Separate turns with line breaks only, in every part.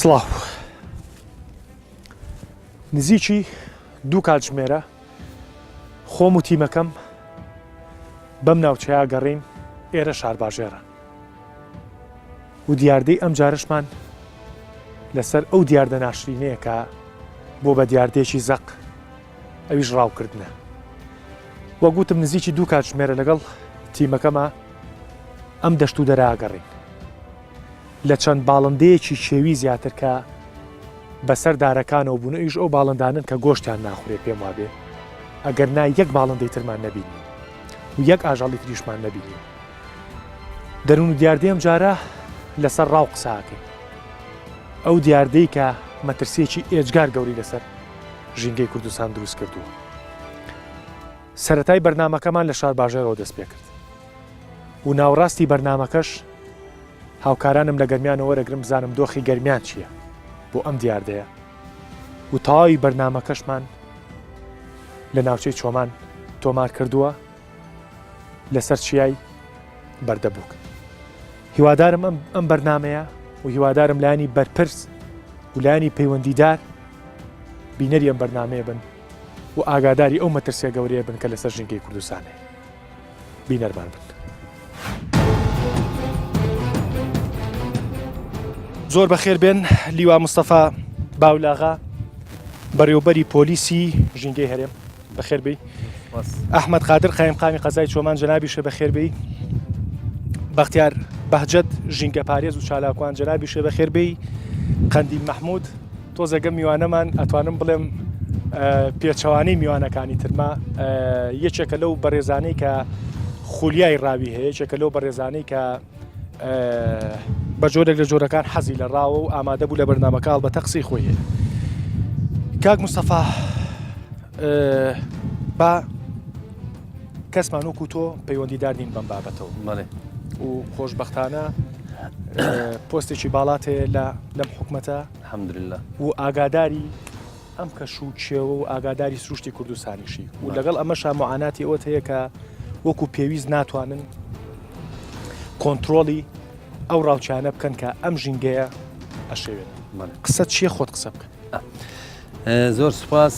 سڵاو. نزیکی دوو کاتژمێرە خۆم و تیمەکەم بەم ناوچەیە گەڕین ئێرە شارباژێڕە و دیاردەی ئەم جارشمان لەسەر ئەو دیاردە ناشرینەیە کە بۆ بە دیاردەیەکی زەق ئەویش ڕاوکردنە وەک وتم نزیکی دوو کاتژمێرە لەگەڵ تیمەکەما ئەم دەشت و دەراگەڕین لە چەند باڵندەیەکی کێوی زیاتر کە بەسەر دارەکانەوە بوون ئەویش ئەو باڵندانن کە گۆشتیان ناخورێ پێم وابێ ئەگەر نا یەک باڵندەی ترمان نەبینی و یەک ئاژەڵی تریشمان نەبینی دەروون و دیاردەی ئەم جارە لەسەر ڕاو قساکەین ئەو دیاردەی کە مەترسیەکی ئێجگار گەوری لەسەر ژینگەی کوردستان دروست کردووە. سەرەتای بەرنامەکەمان لە شارباژێرەوە دەست پێکرد و ناوەڕاستی بەرنامەکەش هاوکارانم لە گەرمیانەوە وەرەگرم بزانم دۆخی گەرمیان چییە بۆ ئەم دیاردەیە و تەواوی بەرنامەکەشمان لە ناوچەی چۆمان تۆمار کردووە لەسەر چیای بەردەبووک. هیوادارم ئەم ئەم بەرنامەیە و هیوادارم لایەنی بەرپرس و لایەنی پەیوەندیدار بینەری ئەم بەرنامەیە بن و ئاگاداری ئەو مەترسیە گەورەیە بن کە لەسەر ژینگەی کوردستان هەیە. بینەرمان بن. زۆر بەخێر بێن لیوا مستەفا باولاغا بەڕێوبەری پۆلیسی ژینگەی هەرێم بەخێر بێی ئەحمد قادر قایمقامی قەزای چۆمان جەنابیشە بەخێر بێی بەختیار بەهجەت ژینگە پارێز و چالاکوان جەنابیشە بەخێر بێی قەندیل مەحمود تۆزێگە میوانەمان ئەتوانم بڵێم پێچەوانەی میوانەکانی ترمە یەکێکە لەو بەڕێزانەی کە خولیای ڕاوی هەیە یەکێکە لەو بەڕێزانەی کە بە جۆرێک لە جۆرەکان حەزی لە ڕاوە و ئامادە بوو لە بەرنامەکە ئەڵبەتە قسەی خۆی هەیە کاک مستەفا با کەسمان وەکو تۆ پەیوەندیدار نین بەم بابەتەوە
بەڵێ
و خۆشببختانە پۆستێکی باڵات هەیە لە لەم حکومەتە
الحمدلله
و ئاگاداری ئەم کەش و کێوە و ئاگاداری سروشتی کوردستانیشی و لەگەڵ ئەمەشا معاناتی ئەوەت هەیە کە وەکو پێویست ناتوانن کۆنتترۆلی ئەو ڕاوچانە بکەن کە ئەم ژینگەیە ئەشێوێن قسە چییە خۆت قسە بکە
زۆر سپاس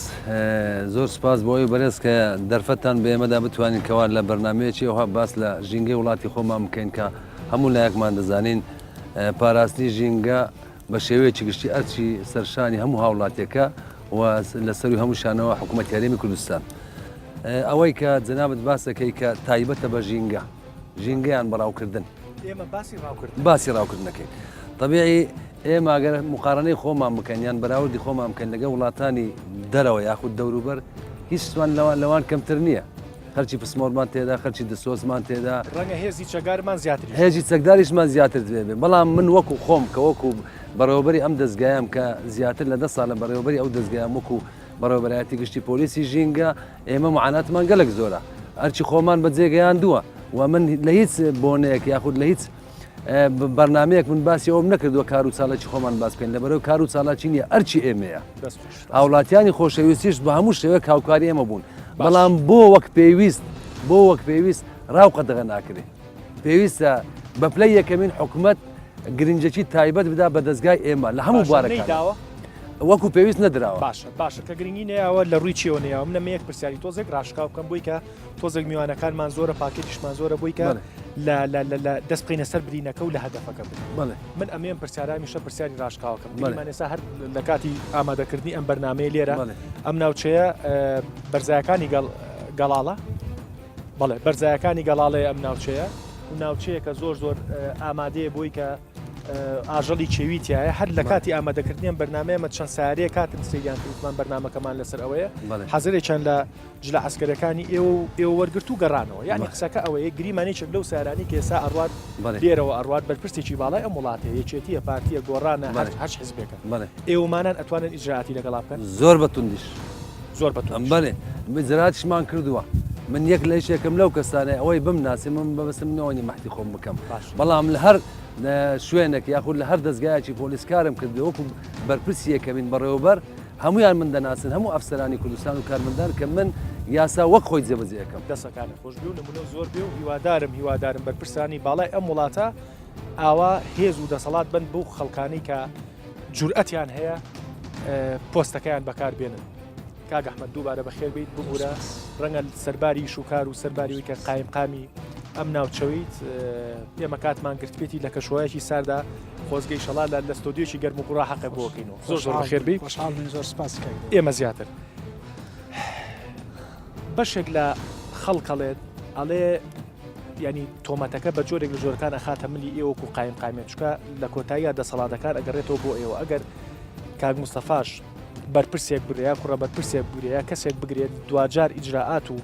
زۆر سپاس بۆ ئەوی بەرێز کە دەرفەتان بە ئێمەدا بتوانین کەوا لە بەرنمەیەکی ئەوها باس لە ژینگەی وڵاتی خۆمان بکەین کە هەموو لایەکمان دەزانین پاراستنی ژینگە بە شێوەیەکی گشتی ئەرکی سەرشانی هەموو هاوڵاتیەکە و لە سەروی هەمووشانەوە حکوومەتی هەرێمی کوردستان. ئەوەی کە جەنابت باسەکەی کە تایبەتە بە ژینگە ژینگەیان بە ڕاوکردن
ئێمە باسی ڕاوکردن
باسی ڕاوکردنەکەین طبیعی ئێمە ئەگەر مقارنەی خۆمان بکەن یان بەراوردی خۆمان بکەن لەگەڵ وڵاتانی دەرەوە یاخود دەوروبەر هیچمان لەوان لەوان کەمتر نییە خەرچی پسمۆرمان تێدا خەرچی دسۆزمان تێدا
ڕەنگە هێزی چەکدارمان زیاتریش
هێزی چەکداریشمان زیاتر دەبێ بەڵام من وەکو خۆم کە وەکو بەڕێوەبەری ئەم دەزگایەم کە زیاتر لە دە ساڵە بەڕێوەبەری ئەو دەزگایەم وەکو بەڕێوەبەرایەتی گشتی پۆلیسی ژینگە ئێمە معاناتمان گەلک زۆرە ئەرچی خۆمان بەجێ گەیاندووە و من لە هیچ بۆنەیەک یاخود لە هیچ بەرنمەیەک من باسی ئەوم نەکردووە کار و چالاکی خۆمان باس بکەین لەبەرەوە کار و چالاکی نیە ئەرچی ئێمەیە هاوڵاتیانی خۆشەویستیش بە هەموو شێوەیەک هاوکاری ئێمە بوون بەڵام بۆ وەک پێویست بۆ وەک پێویست ڕاو قەدەغە ناکرێ پێویستە بە پلەی یەکەمین حکومەت گرنگێکی تایبەت بدا بە دەستگای ئێمە لە هەموو بوارەکانەوە وەکو پێویست نەدراوە
باشە باشە کە گرنگی نەیاوە لە ڕووی چیەوە نەیاوە من ئەمە یەک پرسیاری تۆزێک ڕاشکاو بکەم بۆی کە تۆزێک میوانەکانمان زۆرە پاکێتیشمان زۆرە بۆی کە لە لە لە لە دەست بخەینە سەر برینەکە و لە هەدەفەکە بن
بەڵێ
من ئەمەیەم پرسیارامیشە پرسیاری ڕاشکاوەکەم
بەڵێ.
گریمان ئێستا هەر لە کاتی ئامادەکردنی ئەم بەرنامەیە لێرە
بەڵێ.
ئەم ناوچەیە اه، بەرزایەکانی گەڵ گەڵاڵە بەڵێ بەرزایەکانی گەڵاڵەیە ئەم ناوچەیە و ناوچەیەکە زۆر زۆر اه، ئامادەیە بۆی کە ئاژەڵی کێوی تایە هەر لە کاتی ئامادەکردنی ئەم بەرنامەیە مە چەند سارەیە کاتن سەیریان کردمان بەرنامەکەمان لەسەر ئەوەیە حەزرێکیان لە جلە عسکەرەکانی ئێوە و ئێوە وەرگرت و گەڕانەوە یعنی قسەکە ئەوەیە گریمانێکێک لەو سارانی کە ئێستا ئەڕوات لێرەوە ئەڕوات بەرپرسێکی باڵای ئەم وڵاتەیە یەکێتیە پارتیە گۆڕانە هەر حزبێکە ئێوەمانان ئەتوانن ئیجرائاتی لەگەڵا بکەن
زۆر بە توندیش
زۆر بە توندیش
بەڵێ ئیجرائاتیشمان کردووە من یەک لە یەکێکم لەو کەسانەی ئەوەی بمناسی من بەبەسم نەوەنی مەحتی خۆم بکەم بەڵام لە هەر شوێنێک یاخود لە هەر دەزگایەکی پۆلیس کارم کردبێ وەکو بەرپرسی یەکەمین بەڕێوەبەر هەمویان من دەناسن هەموو ئەفسەرانی کوردستان و کارمەندان کە من یاسا وەک خۆی جێبەجێ ئەکەم.
دەسەکانت خۆش بێ و نمونە زۆر بێ و هیوادارم هیوادارم بەرپرسانی باڵای ئەم وڵاتە ئاوا هێز و دەسەڵات بن بەو خەڵکانەی کە. جورئەتیان هەیە پۆستەکەیان بەکار بێنن. کاک ئەحمەد دووبارە بەخێر بیت ببوورە ڕەنگە سەرباری شوکار و سەرباری کە قایمقامی ئەم ناوچەویت ئێمە کاتمان گرتبێتی لە کەشوایەکی ساردا خۆزگەی شەڵا لە لە ستۆدیۆکی گەرم و گوڕا حەقە بۆکەینەوە زۆر زۆر بەخێر بیت
زۆر سپاس
ئێمە زیاتر بەشێک لە خەڵکەڵێت ئەڵێ ینی تۆمەتەکە بە جۆرێک لە جۆرەکان ئەخاتە ملی ئێوەکو قایم قامێت چکە لە کۆتاییە دەسەڵاتەکان ئەگەڕێتەوە بۆ ئێوە ئەگەر کاک مستەفاش بەرپرسێک بگرێ یا کوڕە بەرپرسێک بگرێ یا کەسێک بگرێت دواجار ئیجرائات و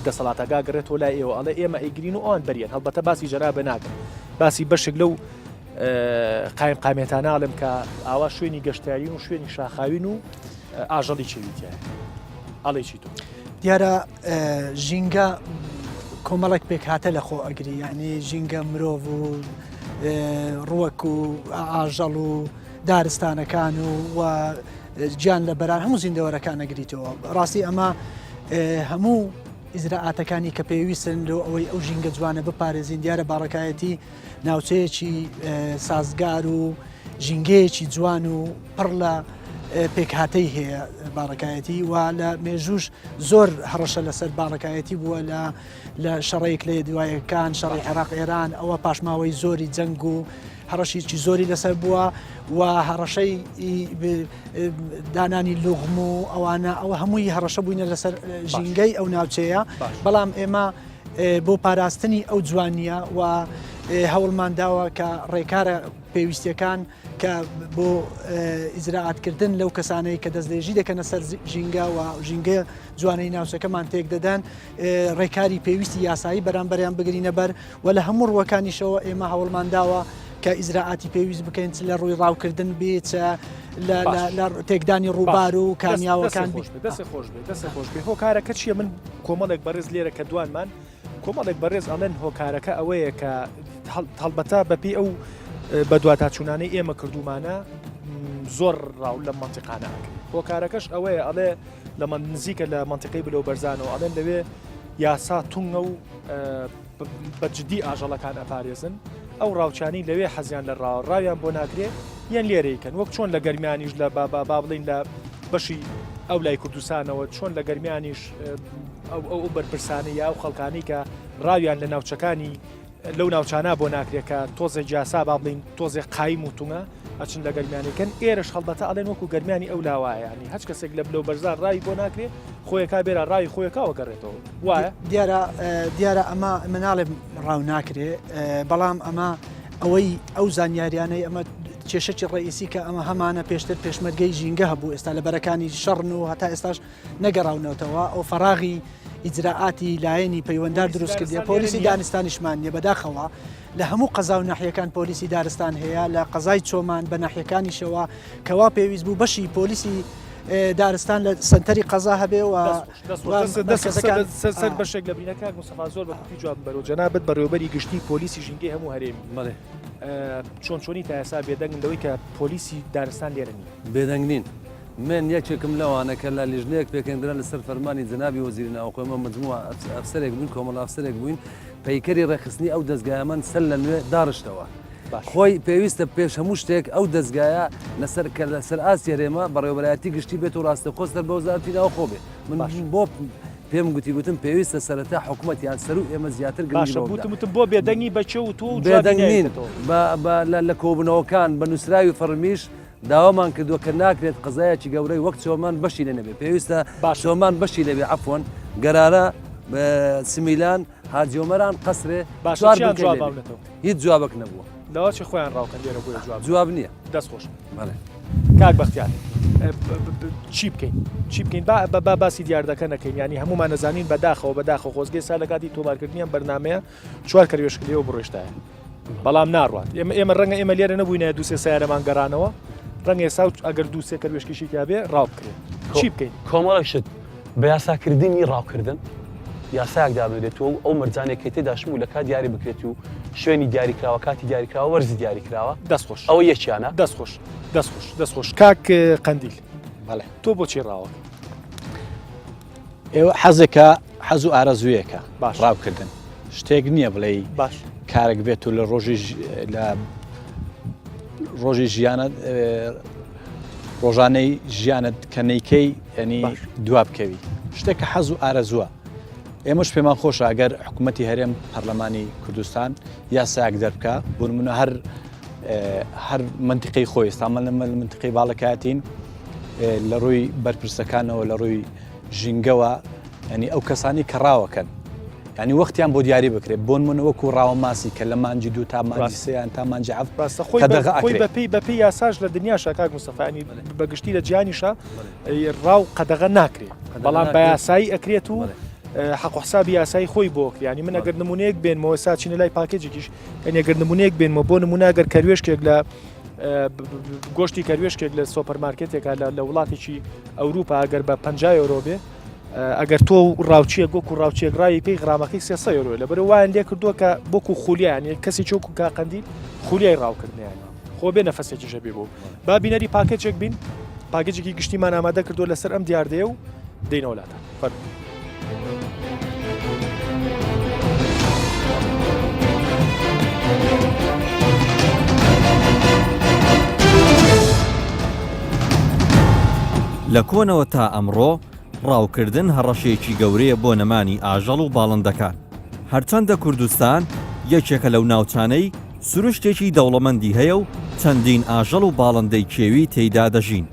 دەسەڵاتەکە گەڕێتەوە لای ئێوە ئەڵێ ئێمە ئەیگرین و ئەوان بەریان هەڵبەتە باسی جەنابە ناکەم باسی بەشێک لەو قایم قامێتانە ئەڵێم کە ئاوا شوێنی گەشتیارین و شوێنی شاخاوین و ئاژەڵی چێویتە ئەڵێ چی تۆ
دیارە ژینگە کۆمەڵێک پێکهاتە لە خۆ ئەگری یعنی ژینگە مرۆڤ و ڕوەک و ئاژەڵ و دارستانەکان و و گیان لە بەران هەموو زیندەوەرەکان نەگریتەوە ڕاستی ئەمە هەموو ئیزراعاتەکانی کە پێویستن لۆ ئەوەی ئەو ژینگە جوانە بپارێزین دیارە باڕەکایەتی ناوچەیەکی سازگار و ژینگەیەکی جوان و پڕ لە پێکهاتەی هەیە باڕەکایەتی و لە مێژوش زۆر هەڕەشە لەسەر باڕەکایەتی بووە لە لە شەڕێک لە دوایەکان شەڕی عێراق ئێران ئەوە پاشماوەی زۆری جەنگ و هەڕەشیکی زۆری لەسەر بووە و هەڕەشەی دانانی لوغم و ئەوانە ئەوە هەمووی هەڕەشە بووینە لەسەر ژینگەی ئەو ناوچەیە بەڵام ئێمە بۆ پاراستنی ئەو جوانیە و هەوڵمان داوە کە ڕێکارە پێویستیەکان کە بۆ ئیجرائاتکردن لەو کەسانەی کە دەستدرێژی دەکەنە سەر ژینگە و ژینگە جوانەی ناوچەکەمان تێک دەدەن ڕێکاری پێویستی یاسایی بەرامبەریان بگرینە بەر و لە هەموو ڕووەکانیشەوە ئێمە هەوڵمان داوە کە ئیجرائاتی پێویست بکەین چ لە ڕووی ڕاوکردن بێ چ لە تێکدانی ڕووبار و کانیاوەکان
دەست خۆش بێ دەست خۆش بێ هۆکارەکە چییە من کۆمەڵێک بەڕێز لێرە کە دوانمان کۆمەڵێک بەڕێز ئەڵێن هۆکارەکە ئەوەیە کە هەڵبەتە بەپێی ئەو بەدواداچوونانەی ئێمە کردومانە زۆر ڕاو لە مەنتیقانە ئەکرێت هۆکارەکەش ئەوەیە ئەڵێ لە من نزیکە لە مەنتیقەی بلەو بەرزانەوە ئەڵێن لەوێ یاسا تونگە و بە جدی ئاژەڵەکان ئەپارێزن ئەو ڕاوچانی لەوێ حەزیان لە ڕاوە ڕاویان بۆ ناکرێ یان لێرەیکەن وەک چۆن لە گەرمیانیش لە با با بڵین لە بەشی ئەو لای کوردستانەوە چۆن لە گەرمیانیش ئەو ئەو بەرپرسانەی یا ئەو خەڵکانەی کە ڕاویان لە ناوچەکانی لەو ناوچانە بۆ ناکرێت کە تۆزێک یاسا با بڵین تۆزێک قایم و تونگە ئەچن لە گەرمیانەکەن ئێرەش هەڵبەتە ئەڵێن وەکو گەرمیانی ئەو لاوایە ینی هەچ کەسێک لە بلەو بەرزان ڕاوی بۆ ناکرێ خۆیەکا بێرا ڕاوی خۆیەکەوە گەڕێتەوە وایە
دیارە دیارە ئەمە مناڵێ ڕاو ناکرێ بەڵام ئەمە ئەوەی ئەو زانیاریانەی ئەمە کێشەکی ڕئیسی کە ئەمە هەمانە پێشتر پێشمەرگەی ژینگە هەبوو ئێستا لە بەرەکانی شەڕن و هەتا ئێستاش نەگەڕاونەتەوە ئەو فەراغی ئیجرائاتی لایەنی پەیوەندار دروست کردیە پۆلیسی دانستانیشمان نیە بەداخەوە لە هەموو قەزا و ناحیەکان پۆلیسی دارستان هەیە لە قەزای چۆمان بە ناحیەکانیشەوە کەوا پێویست بوو بەشی پۆلیسی دارستان لە سنتەری قەزا هەبێ و
سەر بەشێک لە برینەکە مستەفا زۆر بە کوتی جواب بەرەوە جەنابەت بەڕێوبەری گشتی پۆلیسی ژینگەی هەموو هەرێمی
بەڵێ
چۆن چۆنی تا ئێستا بێدەنگن لەوەی کە پۆلیسی دارستان لێرە نیە
بێدەنگ نین من یەکێکم لەوانە کە لە لیژنەیەک پێکهێندرا لەسەر فەرمانی جەنابی وەزیری ناوخۆ ئێمە مەجموعە ئەفسەرێک بووین کۆمەڵە ئەفسەرێک بووین پەیکەری ڕێکخستنی ئەو دەزگایەمان سەر لە نوێ داڕشتەوە خۆی پێویستە پێش هەموو شتێک ئەو دەزگایە لەسەر کە لەسەر ئاستی هەرێمە بەڕێوەبەرایەتی گشتی بێت و ڕاستەوخۆ سەر بە وەزارەتی ناوخۆ بێت من بۆ پێم گوتی گوتم پێویستە سەرەتا حکومەت یان سەروو ئێمە زیاتر گرنگی
باشە
بەوە
بوتم
بدات.
وتم بۆ بێدەنگی بە کێ وتووە و جوابی
بێدەنگ نین
نایەتەوە؟
بە بە لە لە کۆبوونەوەکان بە نووسراوی فەڕمیش داوامان کردووە کە ناکرێت قەزایەکی گەورەی وەک چۆمان بەشی لێ نەبێت پێویستە
باشە.
چۆمان بەشی لێ بێ عەفوەن گەرارە سمیلان حاجیۆمەران قەسرێ
باشە
چوار
چیان
بنکەی
جواب
لێ بێ
باونەتەوە؟
هیچ جوابەک نەبووە.
لەوە چی خۆیان ڕاوکەن لێرە بۆیە جواب
جواب نییە.
دەست خۆش.
بەڵێ.
کاک بەختیار چی بکەین چی بکەین با با باسی دیاردەکە نەکەین ینی هەمومان نەزانین بەداخەوە بەداخەوە خۆزگەی سا لە کاتی تۆمارکردنی ئەم بەرنمەیە چوار کەروێشک لێوە بڕۆشتایە بەڵام ناڕات ئێمە ئێمە ڕەنگە ئێمە لێرە نەبووینە دوسێ سیارەمان گەڕانەوە ڕەنگە ئێستا ئەگەر دووسێ کەروێشکیشی تیاابێ ڕاو بکرێت چی بکەین
کۆمەڵێک شت بە یاساکردنی ڕاوکردن یاسایەک دابنرێت و ئەو مەرجانەی کە تێدا شمولەکە دیاری بکرێت و شوێنی دیاریکراوە کاتی دیاریکراوە وەرزی دیاریکراوە
دەست خۆش
ئەوە یەکیانە
دەست خۆش دەست خۆش دەست خۆش کاک قەندیل
بەڵێ
تۆ بۆچی ڕاوەکەی؟
ئێوە حەزێکە حەز و ئارەزوویەکە
باش.
ڕاوکردن شتێک نییە بڵێی
باش
کارێک بێت و لە ڕۆژی لە ڕۆژی ژیانت ڕۆژانەی ژیانت کە نیکەی ینی دوا بکەوی شتێک کە حەز و ئارەزووە ئێمەش پێمان خۆشە ئەگەر حکوومەتتی هەرێم پەرلەمانی کوردستان یاسایەک دەربکە بۆ نمونە هەر هەر منتیقی خۆی ئێستا من لە منتیقی باڵەکاتین لە ڕووی بەرپرسەکانەوە لە ڕووی ژینگەوە ینی ئەو کەسانی کە ڕاوەکەن ینی وەختیان بۆ دیاری بکرێت بۆن منە وەکو ڕاوە ماسی کە لە مانجی دوو تا مانجی سیان تا مانجی عەفت
ڕاستە خۆی خۆی بەپی بەپی یاساش لە دنیاشا کاک مستەفانی بەگشتی لە جیهانیشا ڕاو قەدەغە ناکرێت بەڵام بە یاسایی ئەکرێت و حەق و حسابی یاسایی خۆی بۆ ینی من ئەگەر نمونەیەک بێنمەوە ساچینە لای پاکێجێکیش یعنی ئەگەر نمونەیەک بێنمەوە بۆ نمونە ئەگەر کەروێشکێک لە گۆشتی کەروێشکێک لە سۆپەرمارکێتێکا لە وڵاتێکی ئەوروپا ئەگەر بە 50 یۆرۆ بێ ئەگەر تۆ ڕاوچیە گۆک و ڕاوچێک ڕاوی پێی غرامەکەی 300 یۆرۆ لەبەر وایان لێ کردووە کە بۆکو خولیان کەسی چۆک و کاقەندیل خولیای ڕاوکردنیان خۆ بێ نەفەسێکی ژەبی بوو با بینەری پاکێجێک بین پاکێجێکی گشتیمان ئامادە کردووە لەسەر ئەم دیاردەیە و دێینەوە لاتان فەرموو.
لە کۆنەوە تا ئەمڕۆ ڕاوکردن هەڕەشەیەکی گەورەیە بۆ نەمانی ئاژەڵ و باڵندەکان. هەرچەندە کوردستان یەکێکە لەو ناوچانەی سروشتێکی دەوڵەمەندی هەیە و چەندین ئاژەڵ و باڵندەی کێوی تێیدا دەژین،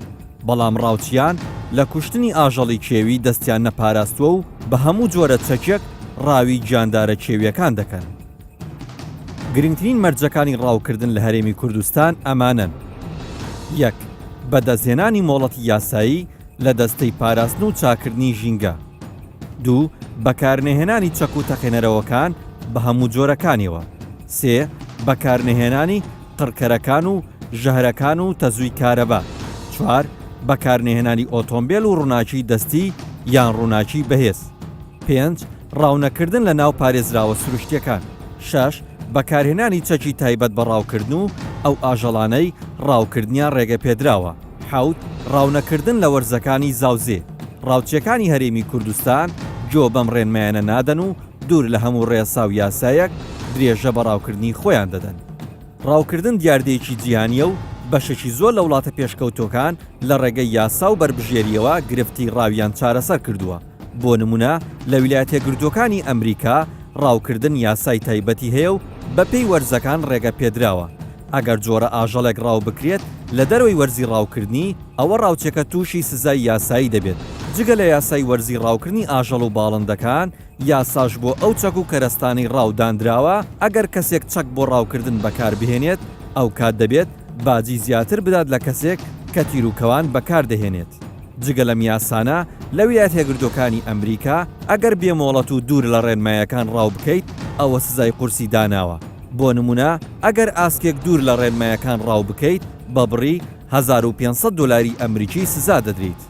بەڵام ڕاوچیان لە کوشتنی ئاژەڵی کێوی دەستیان نەپاراستووە و بە هەموو جۆرە چەکێک ڕاوی گیاندارە کێوییەکان دەکەن. گرنگترین مەرجەکانی ڕاوکردن لە هەرێمی کوردستان ئەمانەن، یەک. بەدەستهێنانی مۆڵەتی یاسایی لە دەستەی پاراستن و چاککردنی ژینگە. دوو. بەکارنەهێنانی چەک و تەقێنەرەوەکان بە هەموو جۆرەکانیەوە. سێ. بەکارنەهێنانی قڕکەرەکان و ژەهرەکان و تەزووی کارەبا. چوار. بەکارنەهێنانی ئۆتۆمبێل و ڕووناکی دەستی یان ڕووناکی بەهێز. پێنج. ڕاونەکردن لە ناو پارێزراوە سروشتیەکان. شەش. بەکارهێنانی چەکی تایبەت بە ڕاوکردن و ئەو ئاژەڵانەی ڕاوکردنیان ڕێگەپێدراوە. حەوت. ڕاونەکردن لە وەرزەکانی زاوزێ. ڕاوچیەکانی هەرێمی کوردستان گۆ بەم ڕێنمایانە نادەن و دوور لە هەموو ڕێسا و یاسایەک درێژە بە ڕاوکردنی خۆیان دەدەن. ڕاوکردن دیاردەیەکی جیهانییە و بەشێکی زۆر لە وڵاتە پێشکەوتووەکان لە ڕێگەی یاسا و بەربژێرییەوە گرفتی ڕاویان چارەسەر کردووە. بۆ نموونە لە ویلایەتیەکگرتووەکانی ئەمریکا ڕاوکردن یاسای تایبەتی هەیە و بەپێی وەرزەکان ڕێگە پێدراوە. ئەگەر جۆرە ئاژەڵێک ڕاو بکرێت لە دەرەوەی وەرزی ڕاوکردنی، ئەوە ڕاوچیەکە تووشی سزای یاسایی دەبێت. جگە لە یاسای وەرزی ڕاوکردنی ئاژەڵ و باڵندەکان، یاساش بۆ ئەو چەک و کەرەستانەی ڕاو داندراوە، ئەگەر کەسێک چەک بۆ ڕاوکردن بەکاربهێنێت، ئەوکات دەبێت باجی زیاتر بدات لە کەسێک کە تیروکەوان بەکاردەهێنێت. جگە لەم یاسانە، لە ویلایەتەیەکگرتووەکانی ئەمریکا، ئەگەر بێ مۆڵەت و دوور لە ڕێنمایەکان ڕاو بکەیت، ئەوە سزای قورسی داناوە. بۆ نموونە ئەگەر ئاسکێک دوور لە ڕێنمایەکان ڕاو بکەیت، بە بڕی 1500 دۆلاری ئەمریکی سزا دەدریت.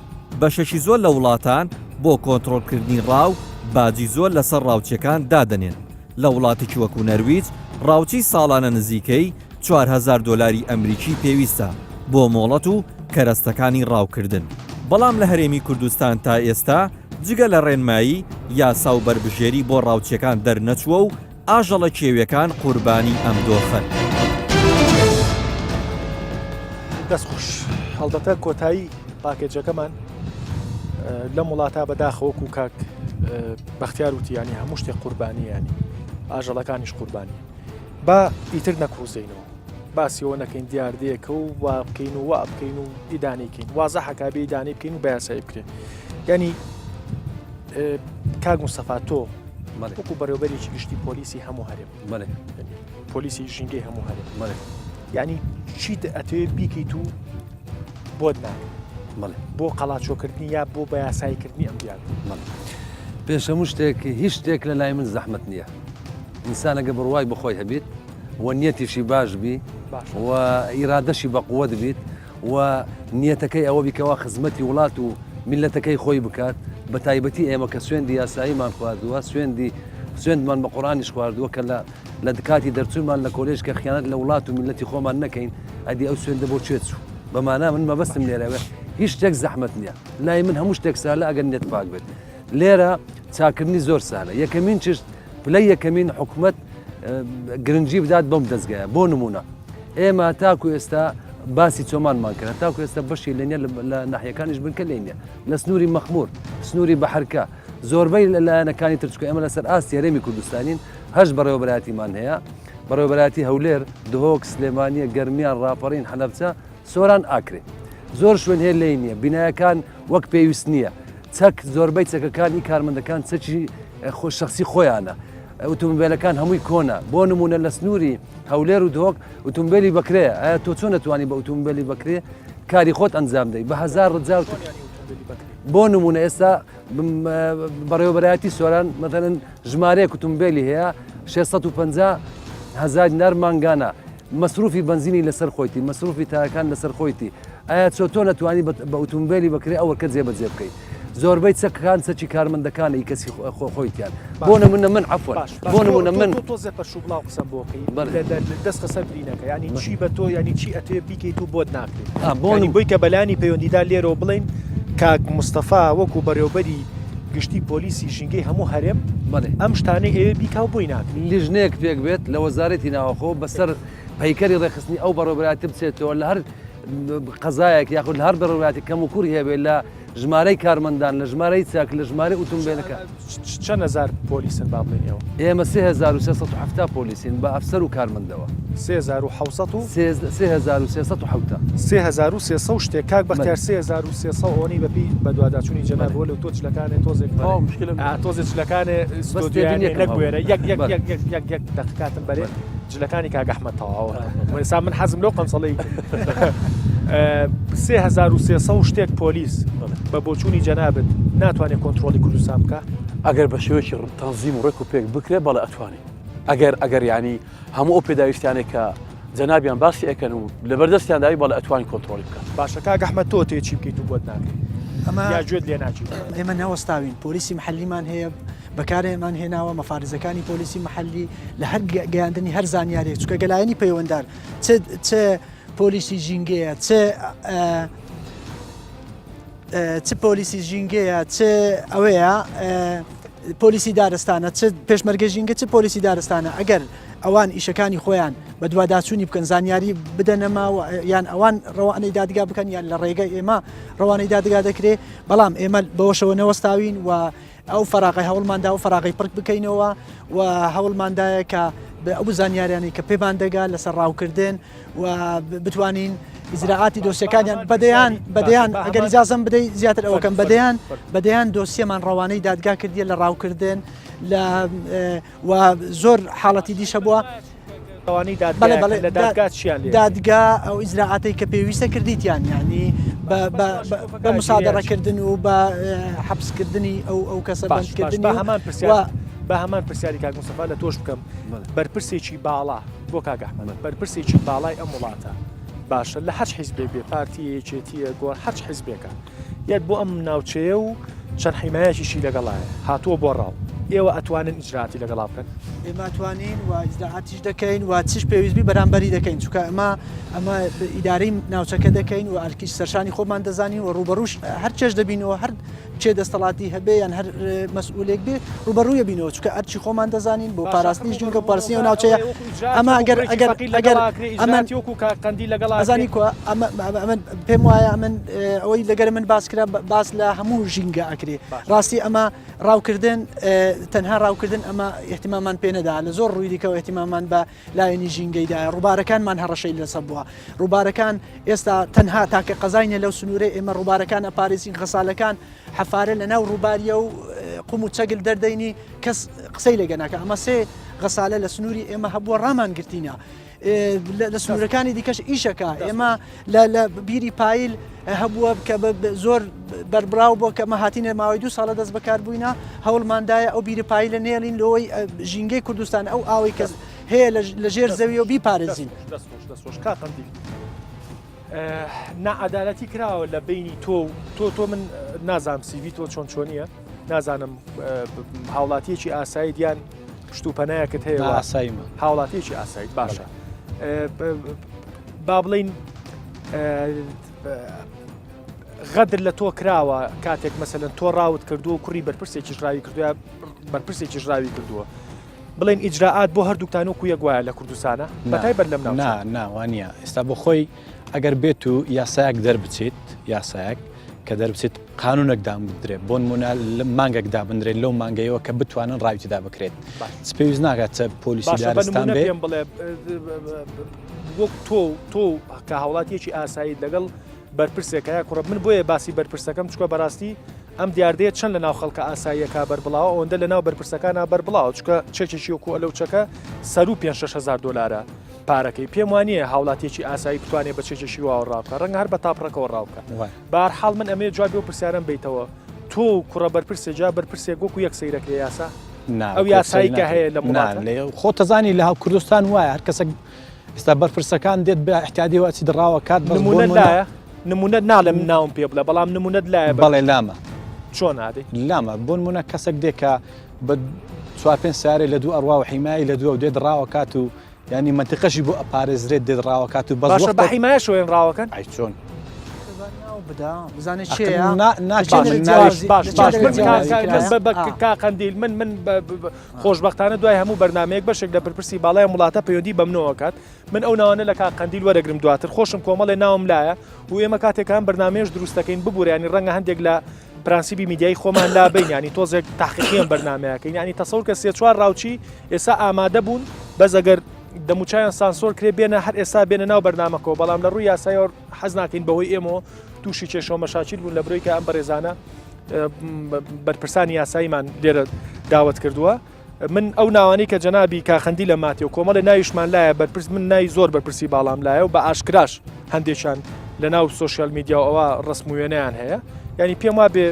بەشێکی زۆر لە وڵاتان بۆ کۆنترۆڵکردنی ڕاو باجی زۆر لەسەر ڕاوچیەکان دادەنێن. لە وڵاتێکی وەکو نەرویج ڕاوچی ساڵانە نزیکەی 4000 دۆلاری ئەمریکی پێویستە بۆ مۆڵەت و کەرەستەکانی ڕاوکردن. بەڵام لە هەرێمی کوردستان تا ئێستا جگە لە ڕێنمایی، یاسا و بەربژێری بۆ ڕاوچیەکان دەرنەچووە و ئاژەڵە کێویەکان قوربانی ئەم دۆخەن.
دەست خۆش هەڵبەتە کۆتایی پاکێجەکەمان لەم وڵاتە بەداخەوە وەکو کاک بەختیار وتی ینی هەموو شتێک قوربانی ینی ئاژەڵەکانیش قوربانی با ئیتر نەکڕوزینەوە باسیەوە نەکەین دیاردەیەکە و وا بکەین و وا بکەین و ئیدانەیکەین وازە حەکابی ئیدانەی بکەین و بەیاسایی بکرێت ینی کاک مستەفا تۆ وەکو بەڕێوبەرێکی گشتی پۆلیسی هەموو هەرێم پۆلیسی ژینگەی هەموو هەرێم یعنی چیت ئەتەوێت بیکەیت و بۆت ناکرێت بۆ قەڵاچۆکردنی یا بۆ بە یاساییکردنی ئەم دیار
پێش هەموو شتێک هیچ شتێک لە لای من زەحمت نییە ئینسانەگە بڕوای بەخۆی هەبیت و نیەتیشی باش بی و ئیرادەشی بە قوت بیت و نیەتەکەی ئەوە بی کەوا خزمەتی وڵات و میللەتەکەی خۆی بکات، بە تایبەتی ئێمە کە سوێندی یاساییمان خواردووە، سوێندی سوێندمان بە قورئانیش خواردووە کە لە لە کاتی دەرچوونمان لە کۆلێژ کە خیانەت لە وڵات و میللەتی خۆمان نەکەین، ئەدی ئەو سوێندە بۆ کوێ چوو؟ بە مانا من مەبەستم لێرەوێ هیچ شتێک زەحمەت نییە، لای من هەموو شتێک سالە ئەگەر نیەت پاک بێت. لێرە چاکردنی زۆر سالە، یەکەمین چشت پلەی یەکەمین حکومەت گرنگی بدات بەم دەزگایە، بۆ نموونە ئێمە تاکو ئێستا باسی چۆمانمان کرد هەتاکو ئێستا بەشی لێ نیە لە ناحیەکانیش بنکە لێ نیە لە سنووری مەخمور سنووری بەحرکە زۆربەی لە لایەنەکانی تر چونکە ئێمە لەسەر ئاستی هەرێمی کوردستانین هەشت بەڕێوەبەرایەتیمان هەیە بەڕێوەبەرایەتی هەولێر دهۆک سلێمانیە گەرمیان ڕاپەڕین حەلەبچە سۆران ئاکرێ زۆر شوێن هەیە لێی نییە بینایەکان وەک پێویست نییە چەک زۆربەی چەکەکانی کارمەندەکان چەکی خۆ شخصی خۆیانە ئۆتۆمبیلەکان هەمووی کۆنە بۆ نمونە لە سنووری هەولێر و دهۆک ئۆتۆمبیلی بەکرێ ئایا تۆ چۆن نەتوانی بە ئۆتۆمبیلی بەکرێ کاری خۆت ئەنجام دەی بە هەزار ڕجا و بۆ نمونە ئێستا بەڕێوەبەرایەتی سۆران مەتەلەن ژمارەیەک ئۆتۆمبیلی هەیە 650 هەزار دینار مانگانە مەسروفی بەنزینی لەسەر خۆیتی مەسروفی تایەکان لەسەر خۆیتی ئایا چۆ تۆ نەتوانی بە ئۆتۆمبیلی بەکرێ ئەوە کە جێبەجێ بکەیت زۆربەی چەکەکان چەکی کارمەندەکانە ئی کەسی خۆیتیان بۆ نمونە من عەفوەن بۆ نمونە من
تۆزێ پەرش و بڵاو قسەم بۆ کەی دەست خەسەر برینەکە ینی چی بە تۆ ینی چی ئەتوێ بیکەیت و بۆت ناکرێت بۆ بۆی کە بەلانی پەیوەندیدار لێرەوە بڵین کاک مستەفا وەکو بەڕێوبەری گشتی پۆلیسی ژینگەی هەموو هەرێم ئەم شتانەی ئەوێ بیکا و بۆی ناکرێت.
لیژنەیەک پێک بێت لە وەزارەتی ناوەخۆ بەسەر پەیکەری ڕێکخستنی ئەو بەڕێوەبەرایەتی بچێتەوە لە هەر قەزایەک یاخود لە هەر بەڕێوەبەرایەتی کەموکوڕی هەبێت لە ژمارەی کارمەندان لە ژمارەی چەک لە ژمارەی ئوتومبێلەکە.
چەند هەزار پۆلیسن با بڵێین ئێوە؟
ئێمە 3370 پۆلیسین بە ئەفسەر و کارمەندەوە.
3700 و؟
3370.
3300 و شتێک کاک بەختیار 3300 ئەوەنەی بەپێی بەدواداچوونی جەناب بۆ لەو تۆ جلەکانێ تۆزێک تۆزێ جلەکانێ ستۆدیۆیانێ نەگوێرە یەک یەک یەک یەک یەک یەک دەقیقاتم بەرێ جلەکانی کاک ئەحمەد تەواوە ئێستا من حەزم لەو قەمسەڵەی 3300 و شتێک پۆلیس بە بۆچوونی جەنابت ناتوانێت کۆنترۆڵی کوردستان بکە
ئەگەر بە شێوەیەکی تەنزیم و ڕێک و پێک بکرێت بەڵێ ئەتوانێت ئەگەر ئەگەر ینی هەموو ئەو پێداویستیانێک کە جەنابیان باسی ئەکەن و لەبەردەستیان داوی بەڵێ ئەتوانی کۆنترۆڵی بکات.
باشە کاک ئەحمەد تۆ تێ چی بکەیت و بۆت ناکرێت
ئەمە
یا گوێت لێ ناگیرێت؟
ئێمە نەوەستاوین پۆلیسی محەلیمان هەیە بەکارێمان هێناوە مەفارزەکانی پۆلیسی محەلی لە هەر گەیاندنی هەر زانیارێک چونکە گەلایەنی پەیوەندار چ چ پۆلیسی ژینگەیە چ چ پۆلیسی ژینگەیە چ ئەوەیە پۆلیسی دارستانە چ پێشمەرگە ژینگە چ پۆلیسی دارستانە ئەگەر ئەوان ئیشەکانی خۆیان بە دوواداچوونی بکەن زانیاری بدەنەما یان ئەوان ڕەوانەی دادگا بکەن یان لە ڕێگەی ئێمە ڕەوانەی دادگا دەکرێت بەڵام ئێمە بەوەشەوە نەوەستاوین و ئەو فەراغی هەوڵماندا و فەراغی پڕک بکەینەوە و هەوڵماندایە کە ئەو زانیاریانەی کە پێمان دەگا لەسەر ڕاوکردن و بتوانین ئیجرائاتی دۆسیەکانیان بەدەیان بەدەیان ئەگەر ئیجازەم بدەی زیاتر ئەوەکەم بەدەیان بەدەیان دۆسیەمان ڕەوانەی دادگا کردیە لە ڕاوکردن لە و زۆر حاڵەتی دیش هەبووە
ئەوانەی دادگا بەڵێ لە دادگا چیان لێ
دادگا ئەو ئیجرائاتەی کە پێویستە کردیتیان یعنی بە مسادەڕەکردن و بە حەبسکردنی ئەو ئەو کەسە بەندکردنی
بە هەمان پرسیار بە هەمان پرسیاری کاک مستەفا لە تۆش بکەم بەرپرسێکی باڵا بۆ کاک ئەحمەد بەرپرسێکی باڵای ئەم وڵاتە باشە لە هەرچ حیزبێک بێ پارتی یەکێتیە گۆڕ هەرچ حیزبێکە یەت بۆ ئەم ناوچەیە و چەند حیمایەکیشی لەگەڵایە هاتووە بۆ ڕاو ئێوە ئەتوانن ئیجراتی لەگەڵا بکەن؟
ئێمە ئەتوانین و ئیجرائاتیش دەکەین و چش پێویست بی بەرامبەری دەکەین چونکە ئەمە ئەمە ئیدارەی ناوچەکە دەکەین و ئەرکیش سەرشانی خۆمان دەزانین و ڕووبەڕووش هەر چێژ دەبینەوە هەر چێ دەستەڵاتی هەبێ یان هەر مەسئولێک بێ ڕووبەڕوویە بینەوە چونکە ئەرکی خۆمان دەزانین بۆ پاراستنی ژینگە و پاراستنی ئەو ناوچەیە ئەمە ئەگەر ئەگەر ئەگەر
ئەمە وەکو کاک قەندیل لەگەڵ
ئەزانی کوا ئەمە ئەمە پێم وایە ئەمن ئەوەی لەگەر من باس کرا باس لە هەموو ژینگە ئەکرێ ڕاستی ئەمە ڕاوکردن تەنها ڕاوکردن ئەمە احتیمامان پێ نەدا لە زۆر ڕووی دیکەوە احتیمامان بە لایەنی ژینگەیدایە ڕووبارەکانمان هەڕەشەی لەسەر بووە ڕووبارەکان ئێستا تەنها تاکە قەزای نیە لەو سنوورەی ئێمە ڕووبارەکان ئەپارێزین غەسالەکان حەفارە لە ناو ڕووباریە و قوم و چەگل دەردەینی کەس قسەی لەگە ناکە ئەمە سێ غەسالە لە سنووری ئێمە هەبووە ڕامان گرتینە لە سنوورەکانی دیکەش ئیشەکە ئێمە لە بیری پایل هەبووە کە زۆر بەربراو بۆ کە مە هاتینە ماوەی دو ساڵە دەست بەکار بووینە هەوڵماندایە ئەو بیری پایلە نێڵین لەوەی ژینگەی کوردستان ئەو ئاوەی کە هەیە لە ژێر زەوی و بیپارێزین.
ناعەدالەتی کراوە لە بینی تۆ و تۆ تۆ من نازانم سیڤی تۆ چۆن چۆنیە نازانم هاوڵاتیەکی ئاسایی دیان پشت و پەنایەکت هەیە
ئاساییمە
هاوڵاتیەکی ئاسایی باشە با بڵین غەدر لە تۆ کراوە کاتێک مەسەن تۆ ڕاوت کردووە و کوڕی بەرپرسێکی ژراوی کردووە بەرپرسێکی ژراوی کردووە بڵێن ئیجرائات بۆ هەردووکتان وەکو یەک وایە لە کوردستانە بەتایبەت لەم ناوچە؟
نا نا وانە ئێستا بۆ خۆی. ئەگەر بێت و یاسایەک دەربچێت یاسایەک کە دەربچێت قانونێک دابدرێت بۆ نمونە مانگێک دابنرێت لەو مانگەیەوە کە بتوانن ڕاوی تێدا بکرێت چ پێویست ناکات چە پۆلیسی دارستان بێ
پێم بڵێ وەک تۆ تۆ کە هاوڵاتیەکی ئاسایی لەگەڵ بەرپرسێک هەیە کوڕە من بۆیە باسی بەرپرسەکەم چکە بەڕاستی ئەم دیاردەیە چەند لە ناو خەڵکە ئاساییەکە بەربڵاوە ئەوەندە لە ناو بەرپرسەکانە بەربڵاوە چکە چێکێکی وەکو ئەلەو چەکە سەرو 5 هزار دلارە پارەکەی پێم وانییە هاوڵاتیەکی ئاسایی بتوانێت بە چێکێکی واوە ڕابکە ڕەنگە هەر بە تاپڕەکەوە ڕاوکە بارحاڵ من ئەمەیە جوابی ئەو پرسیارەم بیتەوە تۆ و کوڕە بەرپرسێ جا بەرپرسێک وەکو یەک سەیرەکرێ یاسا ئەو یاسایی کە هەیە لە وڵاتە
خۆ تەزانی لە کوردستان وایە هەر کەسێک ئێستا بەرپرسەکان دێت بە احتیادی وەچی دڕاوە کات بەس
نمونەت لایە نمونەت ناڵێم ناوم پێ بڵێ بەڵام نمونەت لایە
بەڵێ لامە
چۆن ئادەی
لامە بۆ نمونە کەسێک دێ کە بە چوار پێنج سیارەی لە دوو ئەڕوا و حیمای لە دووە و دێت ڕاوە کات و یانی مەنتیقەشی بۆ ئەپارێزرێت دێت ڕاوە کات و بەس
باشە بە حیمایەشەوە ێن ڕاوەکەن
ئەی چۆن
بدا بزانێ چێە
باش باش من کا قەندیل من من خۆشببختانە دوای هەموو بەرنمەیەک بەشێک لە بەرپرسی باڵای وڵاتە پەیوەندی بەمنەوە کات من ئەو ناوانە لە کاک قەندیل وەرەگرم دواتر خۆشم کۆمەڵێ ناوم لایە و ئێمە کاتێکان بەرنمەیەش دروستەکەین ببوورە ینی ڕەنگە هەندێک لە پرەنسیبی میدیایی خۆمان لابەین ینی تۆزێک تاقیقی ئەم بەرنمەیەکەین ینی تەسەور کە سێ چوار ڕاوچی ئێستا ئامادە بوون بەس ئەگەر دەموچیان سانسۆر کرێ بێنە هەر ئێستا بێنە ناو بەرنمەکەەوە بەڵام لە ڕووی یاسایەوە حەز ناکەین بەهۆی ئێمەوە تووشی کێشەوە مەشاکیل بوون لە برۆی کە ئەم بەڕێزانە بەرپرسانی یاساییمان لێرە داوت کردووە. من ئەو ناوانەی کە جەنابی کاخەندی لە ماتێ و کۆمەڵێ ناویشمان لایە بەرپرس من ناوی زۆر بەرپرسی باڵام لایە و بە ئاشکراش هەندێکیان لە ناو سۆشیال میدیا و ئەوە ڕسم و وێنەیان هەیە یعنی پێم وا بێ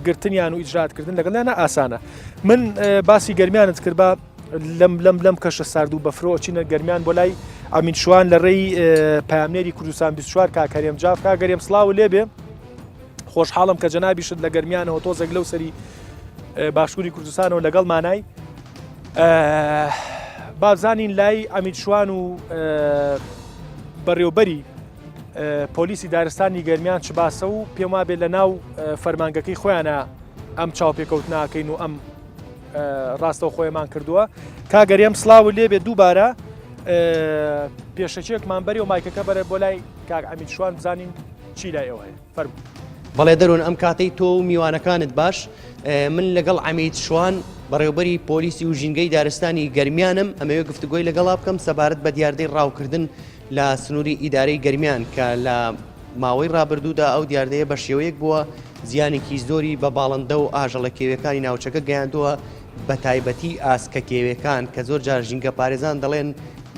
گرتنیان و ئیجراتکردن لەگەڵیانە ئاسانە من باسی گەرمیانت کرد بە لەم لەم لەم کەشە سارد و بەفرۆ چینە گەرمیان بۆ لای ئەمین شوان لە ڕێی پامنێری کوردستان 24 کاکەرێم جاف کاگەرێم سلااو لێبێ خۆشحاڵم کە جەنابیشت لە گەرمیانەوە تۆزێک لەو سەری باشووری کوردستانەوە لەگەڵ مانای بابزانین لای ئەمید شوان و بەڕێوبەری پۆلیسی دارستانی گەرمیان چ باسە و پێم وابێ لە ناو فەرمانگەکەی خۆیانە ئەم چاوپێکەوت ناکەین و ئەم ڕاستەو خۆیمان کردووە کاگەرێم سلااو لێبێ دووبارە پێشەکێکمان بەری و مایکەکە بەرە بۆ لای کاک عەمید شوان بزانین چی لای ئەو هەیە فەرموو.
بەڵێ دەروون ئەم کاتەی تۆ و میوانەکانت باش من لەگەڵ عەمید شوان بەڕێوبەری پۆلیسی و ژینگەی دارستانی گەرمیانم ئەمەوێ گفتوگۆی لەگەڵا بکەم سەبارەت بە دیاردەی ڕاوکردن لە سنووری ئیدارەی گەرمیان کە لە ماوەی ڕابردوودا ئەو دیاردەیە بە شێوەیەک بووە زیانێکی زۆری بە باڵندە و ئاژەڵە کێویەکانی ناوچەکە گەیاندووە بە تایبەتی ئاسکە کێویەکان کە زۆر جار ژینگە پارێزان دەڵێن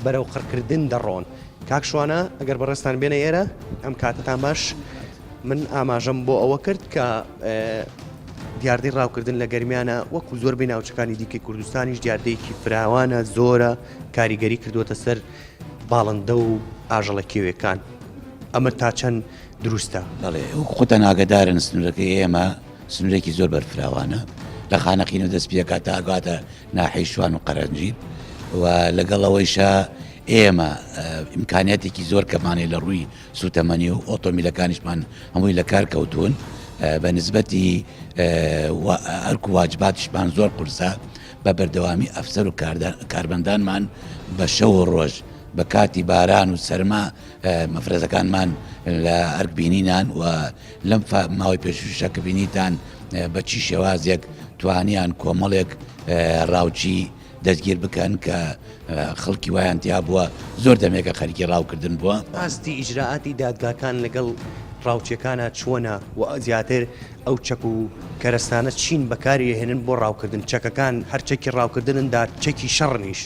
بەرەو قڕکردن دەڕۆن. کاک شوانە ئەگەر بەڕێزتان بێنە ئێرە ئەم کاتەتان باش من ئاماژەم بۆ ئەوە کرد کە دیاردەی ڕاوکردن لە گەرمیانە وەکو زۆربەی ناوچەکانی دیکەی کوردستانیش دیاردەیەکی فراوانە زۆرە کاریگەری کردووەتە سەر باڵندە و ئاژەڵە کێوێکان ئەمە تا چەند دروستە؟
بەڵێ وەکو خۆتان ئاگادارن سنوورەکەی ئێمە سنوورێکی زۆر بەرفراوانە لە خانەقینەوە دەست پێکات تا ئەگاتە ناحیەی شوان و قەرەنجیل و لەگەڵ ئەوەیشا ئێمە ئیمکانیاتێکی زۆر کەمانەیە لە ڕووی سوتەمەنی و ئۆتۆمیلەکانیشمان هەمووی لە کار کەوتون بە نسبەتی ئەرک و واجباتیشمان زۆر قورسە بە بەردەوامی ئەفسەر و کارمەندانمان بە شەو و ڕۆژ بە کاتی باران و سەرما مەفرەزەکانمان لە ئەرک بینینان و لەم ماوەی پێشووشە کە بینیتان بە چی شێوازێک توانیان کۆمەڵێک ڕاوچی دەستگیر بکەن کە خەڵکی وایان تیا بووە زۆر دەمێکە خەریکی ڕاوکردن بووە.
ئاستی ئیجرائاتی دادگاکان لەگەڵ ڕاوچیەکانا چۆنە و زیاتر ئەو چەک و کەرەستانە چین بەکاری ئەهێنن بۆ ڕاوکردن چەکەکان هەر چەکی ڕاوکردنن دا چەکی شەڕنیش؟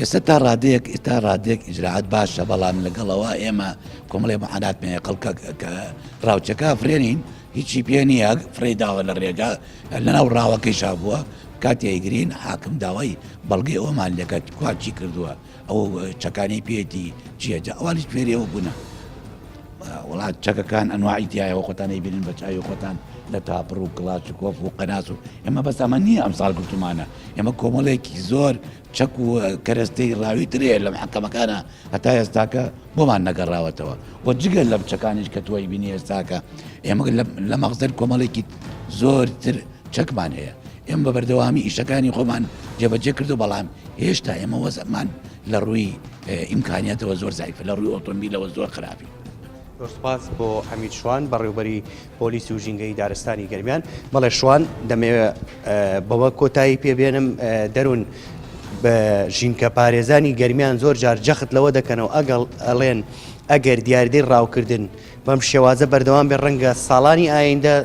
ئێستا تا ڕادەیەک تا ڕادەیەک ئیجرائات باشە بەڵام لەگەڵ ئەوە ئێمە کۆمەڵێ معاناتمان هەیە خەڵکە کە ڕاوچەکە ئەفرێنین هیچی پێ نییە فڕێی داوە لە ڕێگا لەناو ڕاوەکەیشا بووە کاتێ ئەیگرین حاکم داوای بەڵگەی ئەوەمان لێکات کوا چی کردووە ئەو چەکانەی پێیەتی چییە جا ئەوانیش فێری ئەوە بوونە وڵات چەکەکان ئەنواعی تایەوە خۆتان ئەیبینن بە چاوی خۆتان لە تاپڕ و کڵاچ و کۆف و قەناس و ئێمە بەس ئەمە نییە ئەمساڵ گرتومانە ئێمە کۆمەڵێکی زۆر چەک و کەرەستەی ڕاوی تر هەیە لە محەکەمەکانە هەتا ئێستاکە بۆمان نەگەڕاوەتەوە و جگە لەم چەکانیش کە تۆ ئەیبینی ئێستاکە ئێمە لە مەخزەن کۆمەڵێکی زۆرتر چەکمان هەیە ئێمە بە بەردەوامی ئیشەکانی خۆمان جێبەجێ کردو بەڵام هێشتا ئێمە وەزعمان لە ڕووی ئیمکانیاتەوە زۆر زایفە لە ڕووی ئۆتۆمبیلەوە زۆر خراپی.
زۆر سوپاس بۆ عەمید شوان بەڕێوبەری پۆلیس و ژینگەی دارستانی گەرمیان. بەڵێ شوان دەمەوێ بەوە کۆتایی پێ بێنم دەروون بە ژینکە پارێزانی گەرمیان زۆر جار جەخت لەوە دەکەنەوە ئەگەڵ ئەڵێن ئەگەر دیاردەی ڕاوکردن بەم شێوازە بەردەوام بێ ڕەنگە ساڵانی ئایندە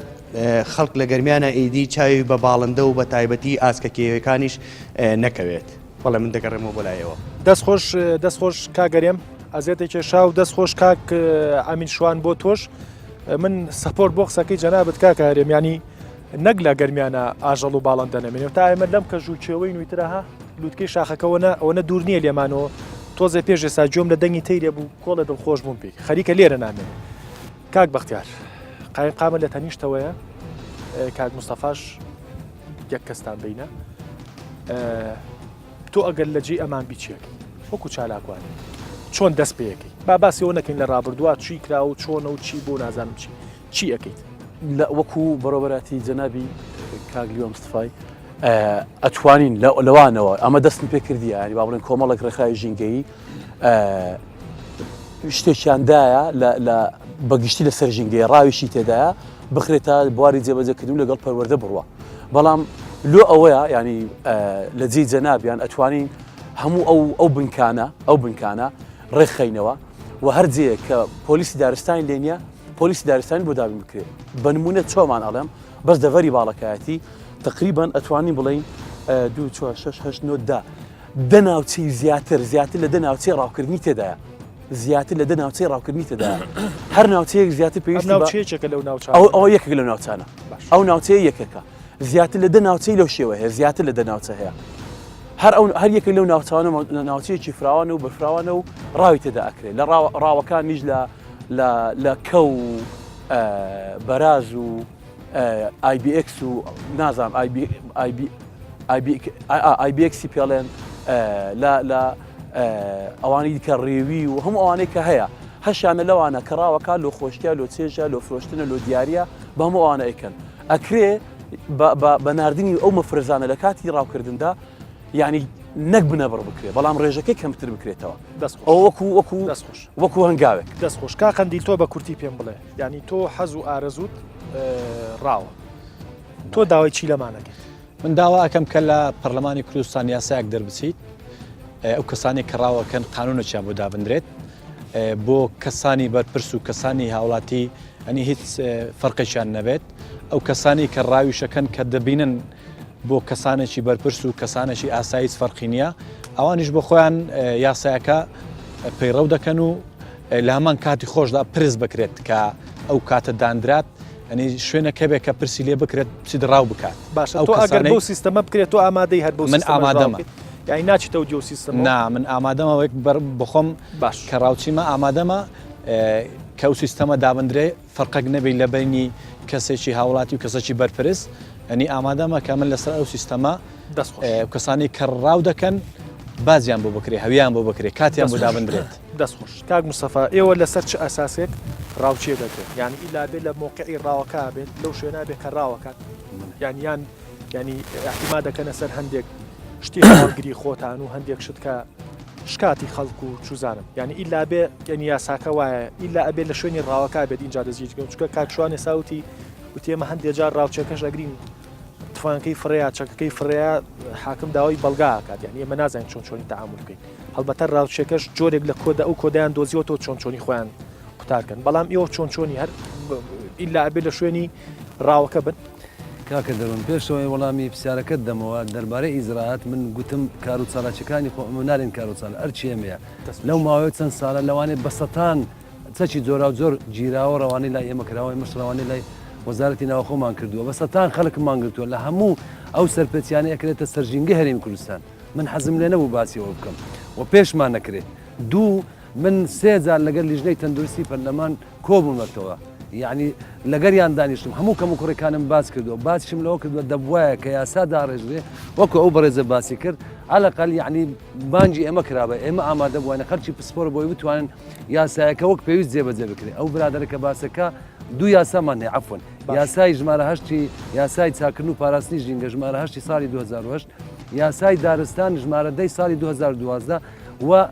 خەڵک لە گەرمیانە ئیدی چاوی بە باڵندە و بە تایبەتی ئاسکە کێوەکانیش نەکەوێت. بەڵێ من دەگەڕێمەوە بۆ لای ئێوە.
دەست خۆش دەست خۆش کاک گەرێم ئەزێتێ کێشا و دەست خۆش کاک ئەمین شوان بۆ تۆش من support بۆ قسەکەی جەنابت کاکە هەرێم ینی نەک لە گەرمیانە ئاژەڵ و باڵندە نەمێنێ تا ئێمە لەم کەژ و کێوەی نوویترەها لووتکەی شاخەکەەوە نە ئەوەنە دوور نییە لێمانەوە تۆزێ پێش ئێستا گوێم لە دەنگی تەیرێ بوو کۆڵێ دڵخۆش بووم پێی خەریکە لێرە نامێنێ کاک بەختیار قایم قامە لە تەنیشتەوەیە کاک مستەفاش یەک کەستان بینە تۆ ئەگەر لە جێی ئەمان بی چیەکەی وەکو چالاکوانێک چۆن دەست پێەکەی با باسی ئەوە نەکەین لە ڕابردووە چی کرا و چۆنە و چی بۆ نازانم چی چی ئەەکەیت
لە وەکو بەڕێوەبەراتی جەنابی کاک لیوا مستەفای ئەتوانین لەوانەوە ئەمە دەستم پێ کردیە ینی با بڵێن کۆمەڵێک ڕێکخراوی ژینگەیی شتێکیان دایە لە بەگشتی لەسەر ژینگەیە ڕاویشی تێدایە بخرێتە بواری جێبەجێکردن لەگەڵ پەروەردە بڕوە بەڵام لۆ ئەوەیە ینی لە جێی جەنابیان ئەتوانین هەموو ئەو ئەو بنکانە ئەو بنکانە ڕێکخەینەوە و هەر جێیەک کە پۆلیسی دارستانی لێ نییە پۆلیسی دارستانی بۆ دابین بکرێت بە نمونە چۆمان ئەڵێم بەس دەڤەری باڵەکایەتی تقریبان ئەتوانین بڵین دو چوار شش هەشت نۆ دە دە ناوچەی زیاتر زیاتر لە دە ناوچەی ڕاوکردنی تێدایە زیاتر لە دە ناوچەی ڕاوکردنی تێدایە هەر ناوچەیەک زیاتر پێویستی بە
ناوچەیەکە لەو ناوچانە
ئەو ئەوە یەکێک لەو ناوچانە ئەو ناوچەیە یەکێکە زیاتر لە دە ناوچەی لەو شێوە هەیە زیاتر لە دە ناوچە هەیە هەر ئەو هەر یەکێک لەو ناوچانە ناوچەیەکی فراوانە و بەرفراوانە و ڕاوی تێدا ئەکرێت لە ڕاوەکانیش لە لە لە کەو و بەراز و IBX و نازانم IBX ی پێڵێن لە لە ئەوانەی دیکە ڕێوی و هەموو ئەوانەی کە هەیە هەشیانە لەوانە کە ڕاوەکە لۆ خۆشتیا لۆ چێژە لۆ فرۆشتنە لۆ دیارە بە هەموو ئەوانە ئەیکەن ئەکرێ بە ناردنی ئەو مەفرەزانە لە کاتی ڕاوکردندا یعنی نەک بنەبڕ بکرێت بەڵام ڕێژەکەی کەمتر بکرێتەوە ئەو وەکو وەکو وەکو هەنگاوێک
دەست خۆش کا قەندیل تۆ بە کورتی پێم بڵێ یعنی تۆ حەز و ئارەزووت ڕاوە تۆ داوای چی لەمانەکەیت
من داوا ئەکەم کە لە پەرلەمانی کوردستان یاسایەک دەربچیت ئەو کەسانی کە ڕاوەکەن قانونێکیان بۆ دابندرێت بۆ کەسانی بەرپرس و کەسانی هاوڵاتی ئەنی هیچ فەرقێکیان نەبێت ئەو کەسانی کە ڕاویشەکەن کە دەبینن بۆ کەسانێکی بەرپرس و کەسانێکی ئاسایی فەرقی نییە ئەوانیش بۆ خۆیان یاسایەکە پەیڕەو دەکەن و لە هەمان کاتی خۆشدا پرس بکرێت کە ئەو کاتە دانرات ئەنی شوێنەکە بێ کە پرسی لێ بکرێت بچیت ڕاو بکات
باشە تۆ ئەگەر بەو سیستەمە بکرێت تۆ ئامادەی هەر بەو
من ئامادەمە
یانی ناچیتەوە دیو سیستەم
نا من ئامادەمە وەک بەر بخۆم
باش
کە ڕاوچیمە ئامادەمە کە ئەو سیستەمە دابندرێ فەرقەک نەبی لە بینی کەسێکی هاوڵاتی و کەسێکی بەرپرس ئەنی ئامادەمە کە من لەسەر ئەو سیستەمە کەسانی کە ڕاو دەکەن بازیان بۆ بکرێ هەویان بۆ بکرێ کاتیان بۆ دابندرێت.
دەست خۆش کاک مستەفا ئێوە لەسەر چ ئەساسێک ڕاوچیە دەکرێن یانی ئیلا بێت لە مۆقعی ڕاوەکە بێت لەو شوێنە بێت کە ڕاوەکات یان یان ینی احتیما دەکەنە سەر هەندێک شتی هەواڵگری خۆتان و هەندێک شت کە شکاتی خەڵک و چوزانم یعنی ئیلا بێ یعنی یاساکە وایە ئیلا ئەبێ لە شوێنی ڕاوەکە بێت اینجا دەستگیر چونکە کاک شوانێ ساوتی وتی ئێمە هەندێک جار ڕاوچەکەش ئەگرین تفانکەی فڕێیا چەکەکەی فڕێیا حاکم داوای بەڵگا ئەکات یعنی ئێمە نازانین چۆن چۆنی تەعامول بکەین هەڵبەتە ڕاوچەکەش جۆرێک لە کۆدە ئەو کۆدایان دۆزیەوە چۆن چۆنی خۆیان قوتارکەن بەڵام ئێوە چۆن چۆنی هەر ئیلا ئەبێ لە شوێنی ڕاوەکە بن.
کاکە دەروون پێشەوەی وەڵامی پرسیارەکەت دەمەوە دەربارەی ئیجرائات من گوتم کارو چالاکیەکانی خۆ ئەمە نالێن کارو چالا ئەرکی ئێمەیە لەو ماوەیە چەند سالە لەوانەیە بە سەتان چەکی جۆراوجۆر گیراوە ڕەوانەی لای ئێمە کراوە، ئێمەش ڕەوانەی لای وەزارەتی ناوخۆمان کردووە، بە سەتان خەڵکمان گرتووە لە هەموو ئەو سەرپێچیانەی ئەکرێتە سەر ژینگەی هەرێمی کوردستان. من حەزم لێ نەبوو باسی ئەوە بکەم و پێشمان نەکرێ. دوو، من سێ جار لەگەر لیژنەی تەندروستی پەرلەمان کۆبوومەتەوە، یەعنی لەگەریان دانیشتم، هەموو کەموکوڕیەکانم باس کردووە، باسیشم لەوە کردووە دەبوایە کە یاسا داڕێژرێ وەکو ئەو بەڕێزە باسی کرد، عەلەقەل یەعنی بانگی ئێمە کرابا، ئێمە ئامادە بوواینە، خەڵکی پسپۆر بۆی بتوانن یاسایەکە وەک پێویست جێبەجێ بکرێت ئەو برادەرە کە باسەکە دوو یاسامان هەیە عەفوەن یاسای ژمارە هەشتی یاسای چاکردن و پاراستنی ژینگە ژمارە هەشتی ساڵی 2008 یاسای دارستان ژمارە دەی ساڵی 2012 و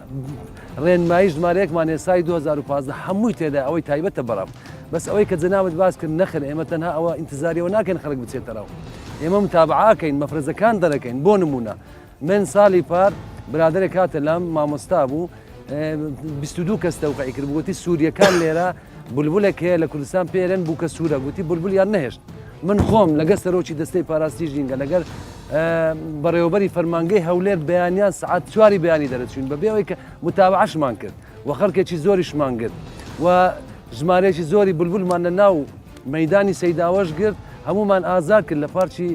ڕێنمایی ژمارەیەکمان هەیە ساڵی 2015 هەمووی تێدا ئەوەی تایبەتە بەڕاو بەس ئەوەی کە جەنابت باس کرد نەخێر ئێمە تەنها ئەوە ئینتزاری ئەوە ناکەین خەڵک بچێتە ڕاو ئێمە متابعاکەین مەفرەزەکان دەرەکەین بۆ نمونە من ساڵی پار برادێک هاتە لام مامۆستا بوو 22 کەس تەوقعی کرد گوتی سووریەکان لێرە بولبولێک هەیە لە کوردستان پێرێن بووکە سوورە گوتی بولبولیان نەهێشت من خۆم لەگەر سەرۆکی دەستەی پاراستی ژینگە لەگەر بەڕێوەبەری فەرمانگەی هەولێر بەیانیان سعات چواری بەیانی دەرەچوین بەبێ ئەوەی کە متابعەشمان کرد و خەڵکێکی زۆریشمان گرت و ژمارەیەکی زۆری بولبولمان لە ناو مەدانی سەیداوەش گرت هەمومان ئازاد کرد لە پارکی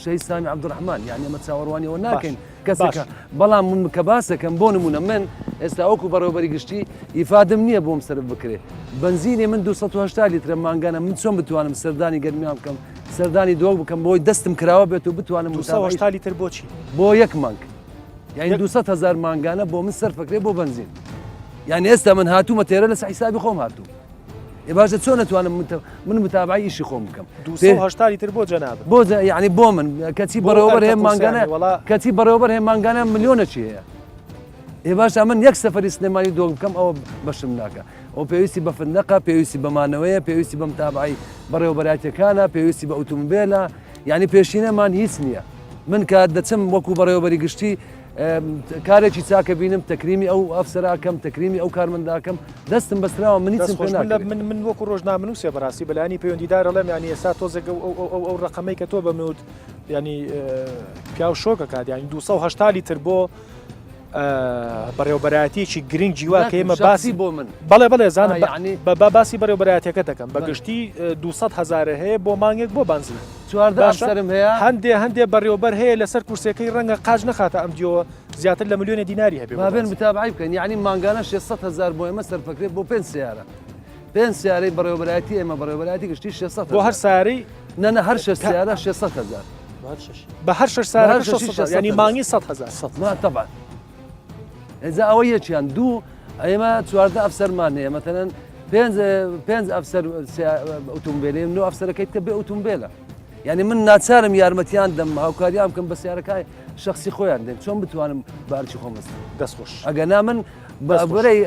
شەهید سامی عەبدولڕەحمان یعنی ئەمە چاوەڕوانی ئەوە ناکەین کەسێکە بەڵام من کە باسەکەم بۆ نمونە من ئێستا وەکو بەڕێوەبەری گشتی ئیفادم نییە بۆم سەرف بکرێ بەنزینی من 280 لیترە مانگانە من چۆن بتوانم سەردانی گەرمیان بکەم سەردانی دۆک بکەم بۆی دەستم کراوە بێت و بتوانم
280 لیتر بۆچی
بۆ یەک مانگ یعنی 200 هزار مانگانە بۆ من سەرفەکرێ بۆ بەنزین یعنی ئێستا من هاتوومە تێرە لەسەر حیسابی خۆم هاتووم ئێ باشە چۆن ئەتوانم من متابعی ئیشی خۆم بکەم
280 لیتر بۆ جەناب
بۆ یعنی بۆ من کەچی بەڕێوەبەر هەیە مانگانە کەچی بەڕێوەبەر هەیە مانگانە ملیۆنەکی هەیە ئێ باشە من یەک سەفەری سلێمانی دۆک بکەم ئەوە بەشم ناکە ئەو پێویستی بە فندەقە پێویستی بەمانەوەیە پێویستی بە متابعی بەڕێوەبەرایەتەکانە پێویستی بە ئۆتۆمبێلە یعنی پێشینەمان هیچ نییە من کە دەچم وەکو بەڕێوەبەری گشتی کارێکی چاکە بینم تەکریمی ئەو ئەفسەراکەم تەکریمی ئەو کارمەنداکەم دەستم بەستراوە من هیچم پێ ناکرێت.
من من وەکو ڕۆژنامەنووسێ بەڕاستی بەلایەنی پەیوەندیدار ئەڵێم یانی ئێستا تۆزێک ئەو ئەو ئەو ئەو ڕەقەمەی کە تۆ بە منوت ینی پیاو شۆکەکات یانی 280 لیتر بۆ بەڕێوبەرایەتیەکی گرنگی وا کە ئێمە باسی
بۆ من
بەڵێ بەڵێ زانم ینی بە باسی بەڕێوبەرایەتەکە دەکەم بە گشتی 200 هزار هەیە بۆ مانگێک بۆ بانزین
14 ئەفسەرم هەیە
هەندێ هەندێ بەڕێوبەر هەیە لەسەر کورسەکەی ڕەنگە قاچ نەخاتە ئەم دیەوە زیاتر لە ملیۆنێ دیناری هەبێ.
با بێن متابعەی بکەن یەعنی مانگانە 600 هەزار بۆ ئێمە سەرفەکرێت بۆ پێنج سەیارە پێنج سیارەی بەڕێوەبەرایەتی ئێمە بەڕێوەبەرایەتی گشتی 600
بۆ هەر سیارەی
نە نە هەر شەش سیارە 600 هەزار
بە هەر شەش سیارە 600 هەزار یعنی مانگی 100 هەزار
ما طبعا ئێجا ئەوە یەکیان دوو ئێمە 14 ئەفسەرمان هەیە مەتەلەن پێنج پێنج ئەفسەر ئۆتۆمبیلێ نۆ ئەفسەرەکەی کە بێ ئۆتۆمبیلە یعنی من ناچارم یارمەتیان دەم هاوکاریان بکەم بە سیارەکای شەخسی خۆیان دێن چۆن بتوانم بە ئەرکی خۆم بەستم
دەست خۆش
ئەگەنا من بەرەی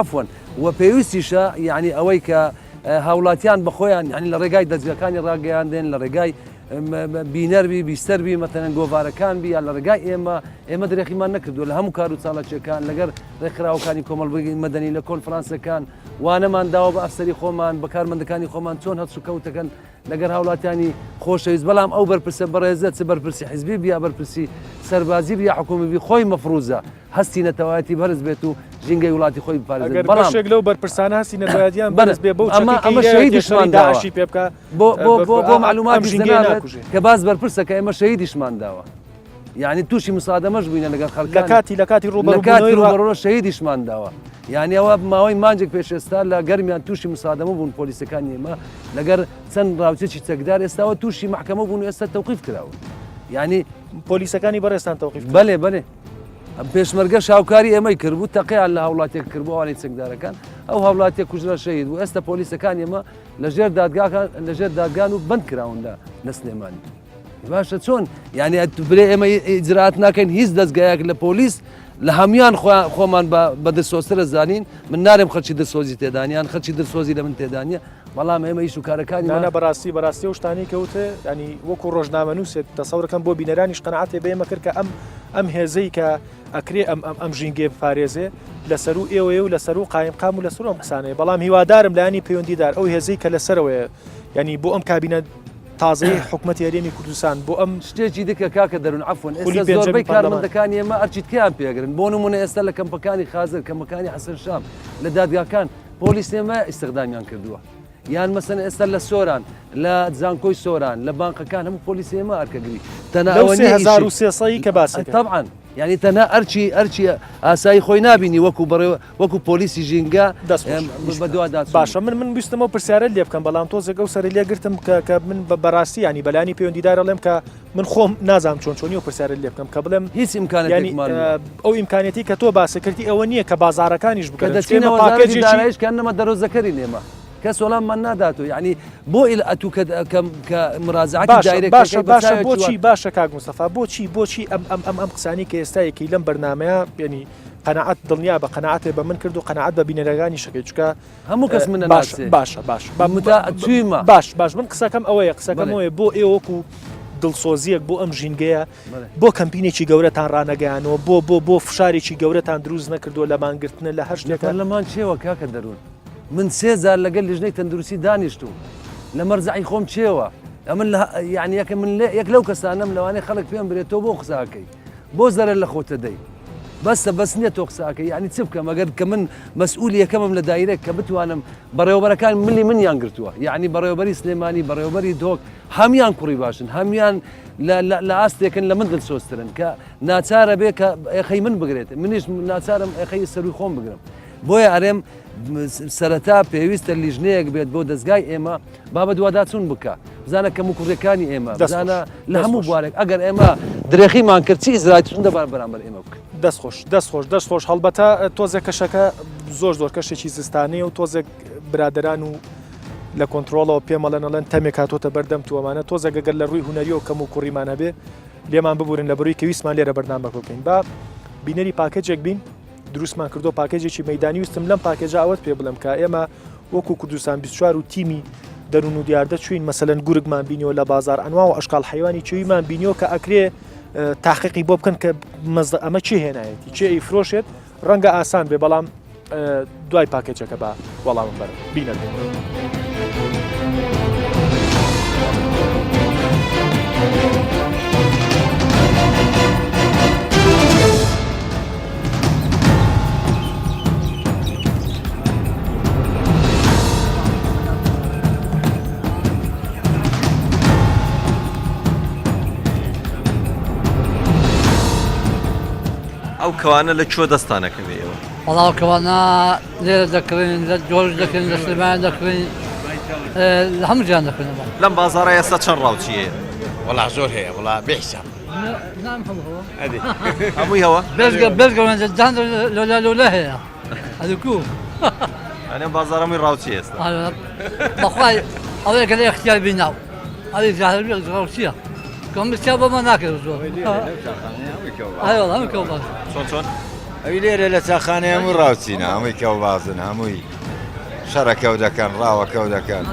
عفوا و پێویستیشە یعنی ئەوەی کە هاوڵاتیان بە خۆیان یعنی لە ڕێگای دەستگاکانی ڕاگەیاندن لە ڕێگای بینەر بی بیستەر بی مەتەنەن گۆڤارەکان بی یان لە ڕێگای ئێمە ئێمە درێخیمان نەکردو لە هەموو کار و چاڵەکیەکان لەگەر ڕێکخراوەکانی کۆمەڵگەی مەدەنی لە کۆنفرانسەکان وانەمان داوە بە ئەفسەری خۆمان بە کارمەندەکانی خۆمان چۆن هەڵسوکەوتەکەن لەگەر هاوڵاتیانی خۆشەویست بەڵام ئەو بەرپرسە بەڕێزە چ بەرپرسی حزبی بی یا بەرپرسی سەربازی بی یا حکومی بی خۆی مەفروزە هەستی نەتەوایەتی بەرز بێت و ژینگەی وڵاتی خۆی بپارێزێت
ئەگەر
بەڵام
بەشێک لەو بەرپرسانە هەستی نەتەوایەتیان
بەرز
بەرز بێ بەو
ئەمە
چەکەی کە
ئەمە
ئیرایەتی
شەهیدیشمان
شەڕی
داوە
داعشی پێ بکا
بۆ بۆ
بە
بۆ بۆ
ئەم
معلوماتی
ژینگەیە
جەنابت
ناکوژێ
کە باس بەرپرسە کە ئێمە شەهیدیشمان داوە یعنی تووشی مسادەمەش بووینە لەگەڵ
لە
خەڵکانی
کاتی لە کاتی
لە کاتی
ڕووبەڕووبوونەوەی ڕا
ڕووبەڕووە شەهیدیشمان داوە یعنی ئەوە ماوەی مانجێک پێش ئێستا لە گەرمیان تووشی مسادەمە بوون پۆلیسەکانی ئێمە لەگەر چەند ڕاوچێکی چەکدار ئێستاوە تووشی مەحکەمە بوون و ئێستا تەوقیف کراون یعنی
پۆلیسەکانی بەڕێزتان تەوقیف کرا
بەلێ بەلێ پێشمەرگە شاوکاری ئێمەی کردبوو تەقیان لە هاوڵاتێک کردبوو ئەوانەی چەکدارەکان ئەو هاوڵاتیە کوژرا شەهید بوو ئێستا پۆلیسەکانی ئێمە لەژێر دادگاکان لەژێر دادگان و بەند کراون لە لە سلێمانی باشە چۆن یعنی برێ ئێمە ئیجرات ناکەین هیچ دەستگایەک لە پۆلیس لە هەموان خۆمان بە دلسۆزترە زانین من نارێم خەڵکی دلسۆزی تێدانیان خەڵکی دلسۆزی لە من تێدانە بەڵام ئێمە ئیش و کارەکانی
نا نا بەڕاستی بەڕاستی ئەو شتانەی کە وتت ینی وەکو ڕۆژنامەنووسێک تەسەورەکەم بۆ بینەرانیش قەناعەتێ بە ئێمە کرد کە ئەم ئەم هێزەی کە ئەکرێ ئەم ئەم ئەم ژینگەیە بپارێزێ لەسەر و ئێوەیە و لەسەر و قایمقام و لەسەر ئەم قسانەیە بەڵام هیوادارم لایەنی پەیوەندیدار ئەو هێزەی کە لەسەرەوەیە ینی بۆ ئەم کابینە تازەی حکوومەتی هەرێمی کوردستان بۆ ئەم
شتێکی دیکە کاکە دەرون عەفوەن
خولی
ئێستا
پێنجەمی
زۆربەی
پەرلەمان.
کارمەندەکانی ئێمە ئەرکی تکەیان پێگرن بۆ نمونە ئێستا لە کەمپەکانی خازر کەمپەکانی حەسەن شام لە دادگاکان پۆلیس ئێمە ئیستخدامیان کردووە یان مەسەن ئێستا لە سۆران لە زانکۆی سۆران لە بانقەکان هەموو پۆلیس ئێمە ئەرکەگری تەنها
لەو
ئەوە نییە ئیشی
3300 کە باست کرد.
طبعا یعنی تەنها ئەرکی ئەرکی ئاسایی خۆی نابینی وەکو بەڕێ وەکو پۆلیسی ژینگە
دەست خۆش.
بەدواداچوون.
باشە من من ویستم ئەو پرسیارەت لێ بکەم بەڵام تۆزێک ئەو سەری لێ گرتم کە کە من بە بەڕاستی ینی بەلانی پەیوەندیدار ئەڵێم کە من خۆم نازانم چۆن چۆنی ئەو پرسیارەت لێ بکەم کە بڵێم
هیچ
یانی
ئیمکانەتێکمان نییە.
ئەو ئیمکانیەتی کە تۆ باست کردی ئەوە نییە کە بازاڕەکانیش
کە
بکەن چونکە
دەچینە
ئێمە
وەزارەتی
پاکێجێکی
داراییش کە ئەنەمە دەرۆزەکەرین ئێمە کەس وەڵاممان ناداتەوە یعنی بۆ ئیل ئەتوو کە کە کە مراجعەتی
باشە
دایرێکت
باشە
دەکەی بە
باشە
چاوێکی وا
بۆچی باشە کاک مستەفا بۆچی بۆچی ئەم ئەم ئەم ئەم قسانەی کە ئێستا یەکەی لەم بەرنامەیە یعنی. قەناعەت دڵنیا بە قەناعەتێ بە من کرد و قەناعەت بە بینەرەکانیشەکەی چونکە
هەموو کەس من
باشە باشە باش
چویمە
باش باش من قسەکەم ئەوەیە قسەکەم ئەوەیە بۆ ئێوە وەکو دڵسۆزیەک بۆ ئەم ژینگەیە بۆ کەمپینێکی گەورەتان ڕانەگەیانەوە بۆ بۆ بۆ فشارێکی گەورەتان دروست نەکردووە لە مانگرتنە لە هەر شتێک
پەرلەمان چێوە کاکە دەروون من سێ جار لەگەل لیژنەی تەندروستی دانیشتوم لە مەرزعی خۆم چێوە ئەمن لە یعنی یەکە من یەک لەو کەسانم لەوانەیە خەڵک پێم برێت تۆ بۆ قساکەی بۆ زەرەر لە خۆتە دەی بەسە بەس نییە تۆ قساکە یعنی چ بکەم ئەگەر کە من مەسئولی یەکەمم لە دایرێک کە بتوانم بەڕێوەبەرەکان ملی منیان گرتووە یعنی بەڕێوەبەری سلێمانی بەڕێوەبەری دۆک هەمیان کوڕی باشن هەمیان لە ئاستێکن لە من دلسۆزترن کە ناچارە بێ کە ئێخەی من بگرێت منیش ناچارم ئێخەی سەروی خۆم بگرم بۆیە ئەرێم سەرەتا پێویستە لیژنەیەک بێت بۆ دەستگای ئێمە با بەدواداچوون بکە بزانە کەم و کوڕیەکانی ئێمە بزانە لە هەموو بوارێک ئەگەر ئێمە درێخیمان کرد چی ئیزرای چون دەبار بەرامبەر ئێمە بکەن.
دەست خۆش دەست خۆش دەست خۆش هەڵبەتە تۆزێک کەشەکە زۆر زۆر کەشێکی زستانەیە و تۆزێک برادران و لە کۆنتترۆڵەوە پێمەڵێن ئەڵێن تەمێک هاتۆتە بەردەم توەمانە تۆزێک گەگەر لە ڕووی هوەریەوە کەم و کوڕیمان هەبێ لێمان ببورن لە بەروی کەویستمان لێرە بەرنامەکە بکەین با بینەری پاکەجێک بین دروستمان کردو پاکێجێکی مەدانی وستم لەم پاکێجا ئەوەت پێ بڵێم کە ئێمە وەکو کوردستان 24 و تیمی دەروون و دیاردە چوین مەسەلەن گورگمان بینیوە لە بازار ئەنوا و ئەشکال حیوانی چویمان بینیوە کە ئەکرێ تاقیقی بۆ بکەن کە مەزدە ئەمە چێ هێنایەتی چێ ئەیفرۆشێت ڕەنگە ئاسان بێ بەڵام دوای پاکێجەکە بە وەڵامم بەرم بینەر بن.
ئەو کەوانە لە کوێ دەستتان ئەکەوێ ئێوە؟
وەڵا ئەو کەوانە لێرە دەکڕین لە جۆرج دەکڕین لە سلێمانی دەکڕین لە هەموو جیان دەکڕین.
لەم بازاڕە ئێستا چەند ڕاوچی هەیە؟
وەڵا زۆر هەیە وەڵا بێ حیساب.
نام هەموو هەوە.
ئەدی.
هەمووی هەوە؟
بێجگە بێجگە دان لۆلا لۆلا هەیە. ئەدی کو؟
ئەنێ بازاڕە هەمووی ڕاوچی ئێستا.
بەخوای ئەوەیە کە لە ئیختیار بیناو. ئەوی جاهل بێ ڕاوچیە. کەم بچیا بۆمان ناکرێت زۆر. ئەی وەڵا هەموو کەوباز.
چۆن چۆن؟
ئەوی لێرە لە چاخانەی هەموو ڕاوچینە هەمووی کەوبازن هەمووی شەڕەکەو دەکەن ڕاوەکەو دەکەن.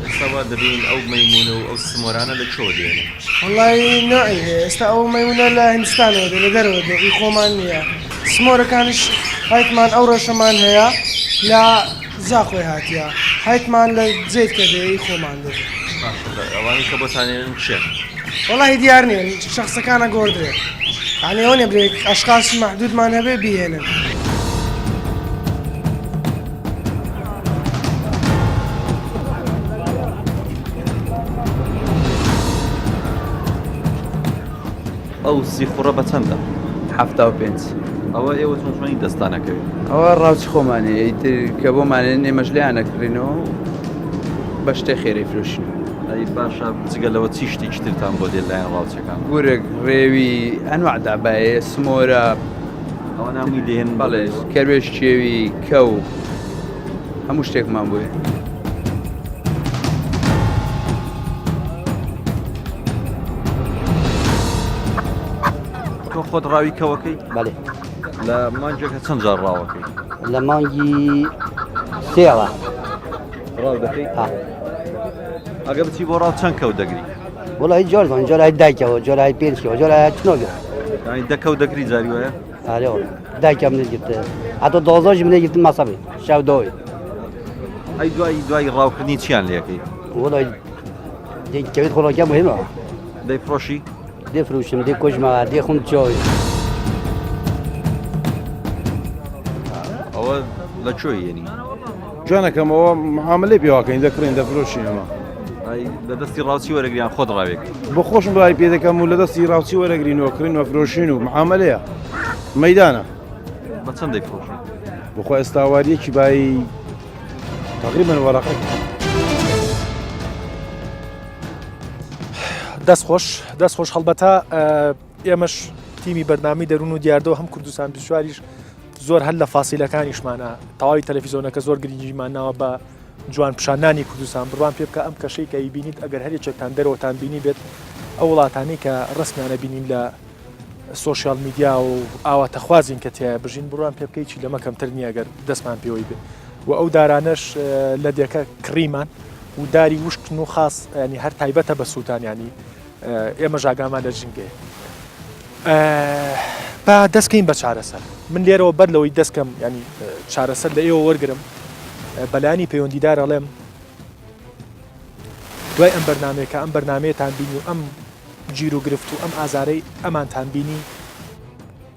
ئێستا وا دەبینین ئەو مەیمونە و ئەو سمۆرانە لە کوێوە دێنن؟
وەڵی نوعی هەیە ئێستا ئەو مەیمونە لە هندستانەوە دێ لە دەرەوە دێ ئی خۆمان نییە سمۆرەکانیش هایتمان ئەو ڕەشەمان هەیە لە زاخۆی هاتیە هایتمان لە جێت کە دێ ئی خۆمان دێ.
باشە ئەوانەی کە بۆتان ئێنن کێن؟
وەڵی دیار نییە شەخسەکانە گۆڕدرێ یانی ئەوە نییە برێ ئەشخاص مەحدودمان هەبێ بیهێنن.
ئەو سیخوڕە بە چەندە؟
75.
ئەوە ئێوە چۆن چۆنی دەستان ئەکەوێت؟
ئەوە ڕاوچی خۆمانێ ئیتر کە بۆمانێن ئێمەش لێیان ئەکڕینەوە و بە شتێ خێرەی فرۆشین.
ئەی باشە جگە لەوە چی شتێکی ترتان بۆ دێت لایەن ڕاوچیەکان؟
گورگ، ڕێوی، ئەنواع دابایە، سمۆرە.
ئەوانە هەمووی دێن؟
بەڵێ کەروێش کێوی، کەو، هەموو شتێکمان بۆیە.
تۆ خۆت ڕاوی کەوەکەی؟
بەڵێ.
لە مانگێکە چەند جار ڕاوەکەی؟
لە مانگی سێوە.
ڕاو دەکەی؟ ئەگە بچی بۆ ڕاو چەند کەو دەگری؟
وڵی جۆر زۆن جۆرای دایکەوە جۆرای پێنجەوە جۆرای چنۆگە.
یانی دە کەو دەگری جاری وایە؟
ئارێ وەڵا دایکە منە گرتە هەتا دۆزۆژ منە گرتن مەسەبی شەو دۆی.
ئەی دوای دوای ڕاوکردنی چیان لەکەی؟
وڵی کەوێت خۆڵۆکە مهمە.
دەیفرۆشی؟
دەفروشم دێ کۆژمە دێ خۆم چۆی.
ئەوە لە کوێ یەنی؟
جوانەکەم ئەوە معاملەی پێواکەین دەکڕین دەفرۆشین ئەمە.
لە دەستی ڕاوچی وەرەگریان خۆت ڕاوێک
بۆ خۆشم ڕای پێ دەکەم و لە دەستی ڕاوچی وەرەگرین و کڕین و فرۆشین و معاملەیە مەدانە
بە چەند دەیفرۆشی؟
بخۆ ئێستاواریەکی بایی تقریبا وەرەقە
دەست خۆش دەست خۆش هەڵبەتە ئێمەش تیمی بەرنامی دەروون و دیاردەوە هەم کوردستان بسواریش زۆر هەر لە فاسیلەکانیشمانە تەواوی تەلەفیزۆنەکە زۆر گرنگیمان ناوە بە جوان پیشاندانی کوردستان بڕوان پێ بکە ئەم کەشەی کە ئەیبینیت ئەگەر هەر یەکێکتان دەرەوەتان بینی بێت ئەو وڵاتانەی کە ڕسمیانە بینین لە social media و ئاواتەخوازین کە تیایا بژین بڕوان پێ بکە هیچی لەمە کەمتر نییە گەر دەستمان پێوەی بێ و ئەو دارانەش لە دێکە کڕیمان و داری وشکن و خاص ینی هەر تایبەتە بە سووتان ینی ئێمە ژاگامان لە ژینگەیە با دەستکەین بە چارەسەر من لێرەوە بەر لەوەی دەستکەم ینی چارەسەر لە ئێوە وەرگرم بەلانی پەیوەندیدار ئەڵێم دوای ئەم بەرنمەیە ئەم بەرنمەیەتان بینی و ئەم گیر و گرفت و ئەم ئازارەی ئەمانتان بینی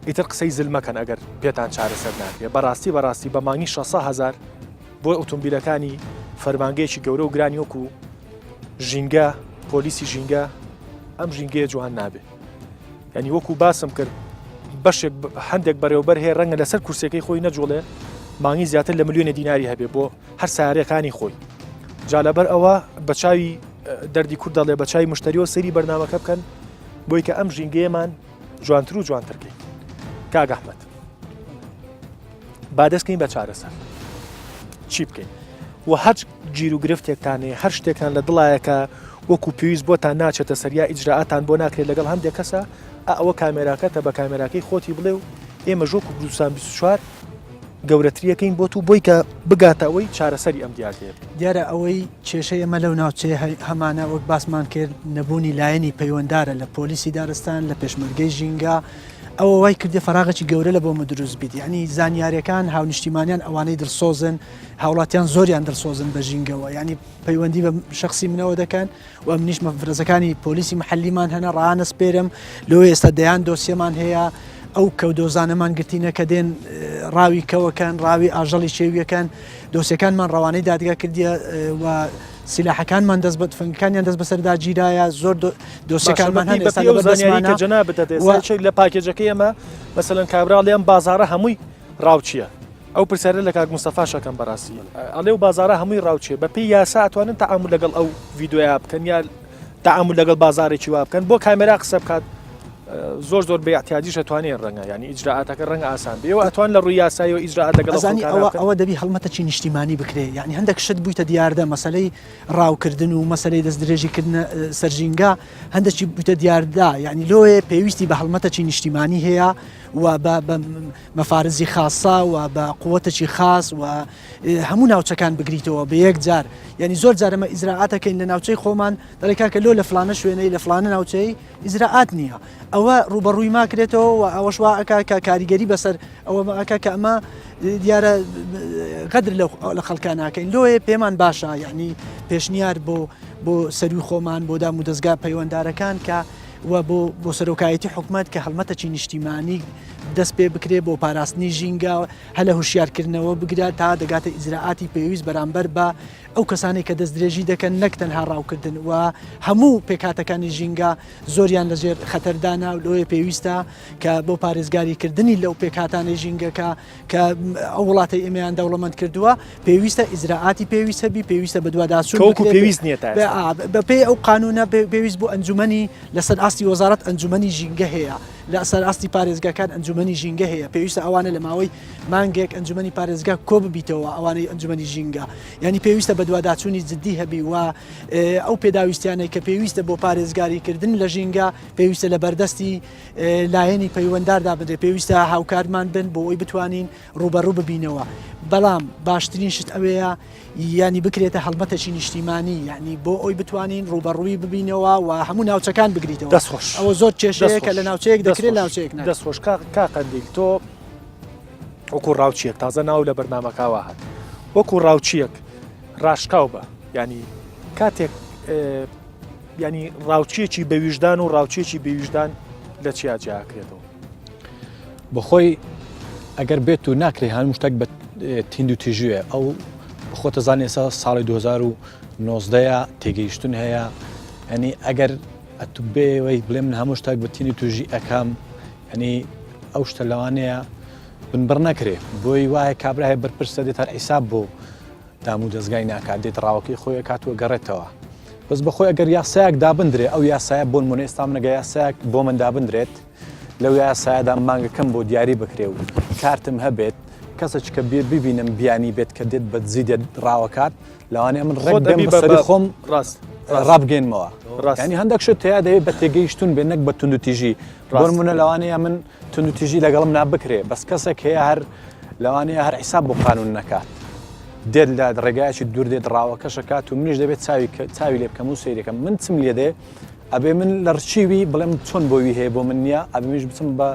ئیتر قسەی زل مەکەن ئەگەر پێتان چارەسەر ناکرێ بەڕاستی بەڕاستی بە مانگی 600 هزار بۆ ئۆتۆمبیلەکانی فەرمانگەیەکی گەورە و گرانی وەکو ژینگە پۆلیسی ژینگە ئەم ژینگەیە جوان نابێ یعنی وەکو باسم کرد بەشێک هەندێک بەرێوبەر هەیە ڕەنگە لەسەر کورسەکەی خۆی نەجوڵێ مانگی زیاتر لە ملیۆنە دیناری هەبێ بۆ هەر سارەکانی خۆی جا لەبەر ئەوە بە چاوی دەردی کورد دەڵێ بە چاوی مشتریەوە سەیری بەرنامەکە بکەن بۆی کە ئەم ژینگەیەمان جوانتر و جوانترکەین کاک ئەحمەد با دەستکەین بە چارەسەر چی بکەین و هەر گیر و گرفتێکتان هەیە هەر شتێکتان لە دڵایەکە وەکو پێویست بۆتان ناچێتە سەریا ئیجرائاتان بۆ ناکرێت لەگەڵ هەندێک کەسە ئەوە کامێراکەتە بە کامێراکەی خۆتی بڵێ و ئێمە ژۆک و کوردستان 24 گەورەتریەکەین بۆت و بۆی کە بگاتە ئەوەی چارەسەری ئەم دیاردەیە بکەین.
دیارە ئەوەی کێشەی ئێمە لەو ناوچەیە هەمانە وەک باسمان کرد نەبوونی لایەنی پەیوەندارە لە پۆلیسی دارستان لە پێشمەرگەی ژینگە ئەوە وای کردێ فەراغێکی گەورە لە بۆمە دروست بیت یعنی زانیارەکان هاونیشتیمانیان ئەوانەی دڵسۆزن هاوڵاتیان زۆریان دڵسۆزن بە ژینگەوە یعنی پەیوەندی بە شخصی منەوە دەکەن و ئەمنیش مەفرەزەکانی پۆلیسی محەلیمان هەنە ڕانەسپێرم لۆ ئێستا دەیان دۆسیەمان هەیە ئەو کەودۆزانەمان گرتینە کە دێن ڕاوی کەوەکەن ڕاوی ئاژەڵی شێویەکەن دۆسیەکانمان ڕەوانەی دادگا کردیە و سیلاحەکانمان دەست بە تفەنگەکانیان دەست بەسەردا گیرایە زۆر دۆسیەکانمان هەن ئێستا لەبەر دەستمانە.
کە جەنابت دەدەێت لە پاکێجەکەی ئێمە مەسەلەن کابرا ئەڵێ ئەم بازاڕە هەمووی ڕاوچییە ئەو پرسیارە لە کاک مستەفاش ئەکەم بەڕاستی ئەڵێ و بازارە هەمووی ڕاوچێ بە پێی یاسا ئەتوانن تەعامول لەگەڵ ئەو ڤیدۆیا بکەن یا تەعامول لەگەڵ بازارێکی وا بکەن بۆ کامێرا قسە بکات زۆر زۆر بێ احتیاجیش ئەتوانێ ڕەنگە یعنی ئیجرائاتەکە ڕەنگە ئاسان بێ ئێوە ئەتوان لە ڕووی یاساییەوە ئیجرائات لەگەڵ ئەو
ئەزانی
خەڵکانە
ئەوە
بکەن
ئەوە دەبی هەڵمەتەکی نیشتیمانی بکرێ یعنی هەندێک شت بوویتە دیاردە مەسەلەی ڕاوکردن و مەسەلەی دەستدرێژی کردنە سەر ژینگە هەندێکی بوویتە دیاردە یعنی لۆیە پێویستی بە هەڵمەتەکی نیشتیمانی هەیە و بە بە مەفارزی خاسە و بە قوتێکی خاس و هەموو ناوچەکان بگریتەوە بە یەک جار یعنی زۆر جارەمە ئیزراعاتەکەین لە ناوچەی خۆمان دەڵێ کاکە لۆ لە فلانە شوێنەی لە فلانە ناوچەی ئیزراعات نییە ئەوە ڕوبەڕووی ماکرێتەوە و ئەوەش وا ئەکا کە کاریگەری بەسەر ئەوە ئەکا کە ئەمە دیارە غەدر لە خەڵکان ناکەین لۆیە پێمان باشە یعنی پێشنیار بۆ بۆ سەروی خۆمان بۆ دام و دەستگا پەیوەندارەکان کە و بۆ بۆ سەرۆکایەتی حکومەت کە هەڵمەتەکی نیشتیمانی دەست پێ بکرێ بۆ پاراستنی ژینگە هە لە هوشیارکردنەوە بگرە تا دەگاتە ئیجرائاتی پێویست بەرامبەر بە ئەو کەسانەی کە دەستدرێژی دەکەن نەک تەنها ڕاوکردن و هەموو پێکهاتەکانی ژینگە زۆریان لەژێر خەتەردانە و لۆیە پێویستە کە بۆ پارێزگاریکردنی لەو پێکهاتانەی ژینگەکە کە ئەو وڵاتەی ئێمەیان دەوڵەمەند کردووە پێویستە ئیجرائاتی پێویست هەبی پێویستە بەدواداچوون
کە وەکو
بکرێت
پێویست نییە تا ئێستا.
بەپێی ئەو قانونە پێویست بۆ ئەنجومەنی لەسەر ئاستی وەزارەت ئەنجومەنی ژینگە هەیە لەسەر ئاستی پارێزگاکان ئەنجومەنی ژینگە هەیە پێویستە ئەوانە لە ماوەی مانگێک ئەنجومەنی پارێزگا کۆ ببیتەوە ئەوانەی ئەنجومەنی ژینگە یعنی پێویستە بەدواداچوونی جدی هەبی و ئەو پێداویستیانەی کە پێویستە بۆ پارێزگاریکردن لە ژینگە پێویستە لە بەردەستی لایەنی پەیوەندار دابنرێت پێویستە هاوکارمان بن بۆ ئەوی بتوانین ڕوبەڕوو ببینەوە بەڵام باشترین شت ئەوەیە یانی بکرێتە هەڵمەتێکی نیشتیمانی یعنی بۆ ئەوی بتوانین ڕوبەڕووی ببینەوە و هەموو ناوچەکان بگریتەوە
دەست خۆش
ئەوە زۆر کێشەیە کە لە ناوچەیەک دەکرێت ناوچەیەک
دەست خۆش کا قەندیل تۆ وەکو ڕاوچیەک تازە ناو لە بەرنمەکەوە هات وەکو ڕاوچیەک ڕاشکاو بە ینی کاتێک ینی ڕاوچیەکی بەویژدان و ڕاوچیەکی بێویژدان لە چیا جیاکرێتەوە
بەخۆی ئەگەر بێت و ناکرێ هەموو شتێک بە تیند و تیژوێ ئەو خۆتە زانانی ئێستا ساڵی 2019 تێگەیشتن هەیە ئەنی ئەگەر ئەتو بێەوەی بڵێ من هەموو شتێک بە تینی توژی ئەەکەم ئەنی ئەو شتە لەوانەیە بنبڕ نەکرێ بۆی وایە کابرا هەیە بەرپرسە دێت هەر حیساب بۆ دام و دەزگای ناکات دێت ڕاوەکەی خۆی ئەکات و گەڕێتەوە بەس بەخۆی ئەگەر یاسایەک دابندرێ ئەو یاسایە بۆن مونە ئێستا منەگە یاسایەک بۆ من دابندرێت لەو یاسایەدا مانگەکەم بۆ دیاری بکرێ و کارتم هەبێت کەسێک کە بێ ببینم بیانی بێت کە دێت بە دزی دێت ڕاوەکات لەوانەیە من ڕێک بێم بەسەری خۆم
ڕاست
ڕابگەینمەوە ینی هەندێک شت تیا دەوێت بە تێگەیشتون بێ نەک بە توندوتیژی بۆ نمونە لەوانەیە من توندوتیژی لەگەڵم نابکرێ بەس کەسێک هەیە هەر لەوانەیە هەر حیساب بۆ قانون نەکات دێت لە ڕێگایکی دوور دێت ڕاوەکەشەکات و منیش دەبێت چاوی چاوی لێ بکەم و سەیرەکەم من چم لێ دێ ئەبێ من لە ڕچیوی بڵێم چۆن بۆوی هەیە بۆ من نییە ئەبێ منیش بچم بە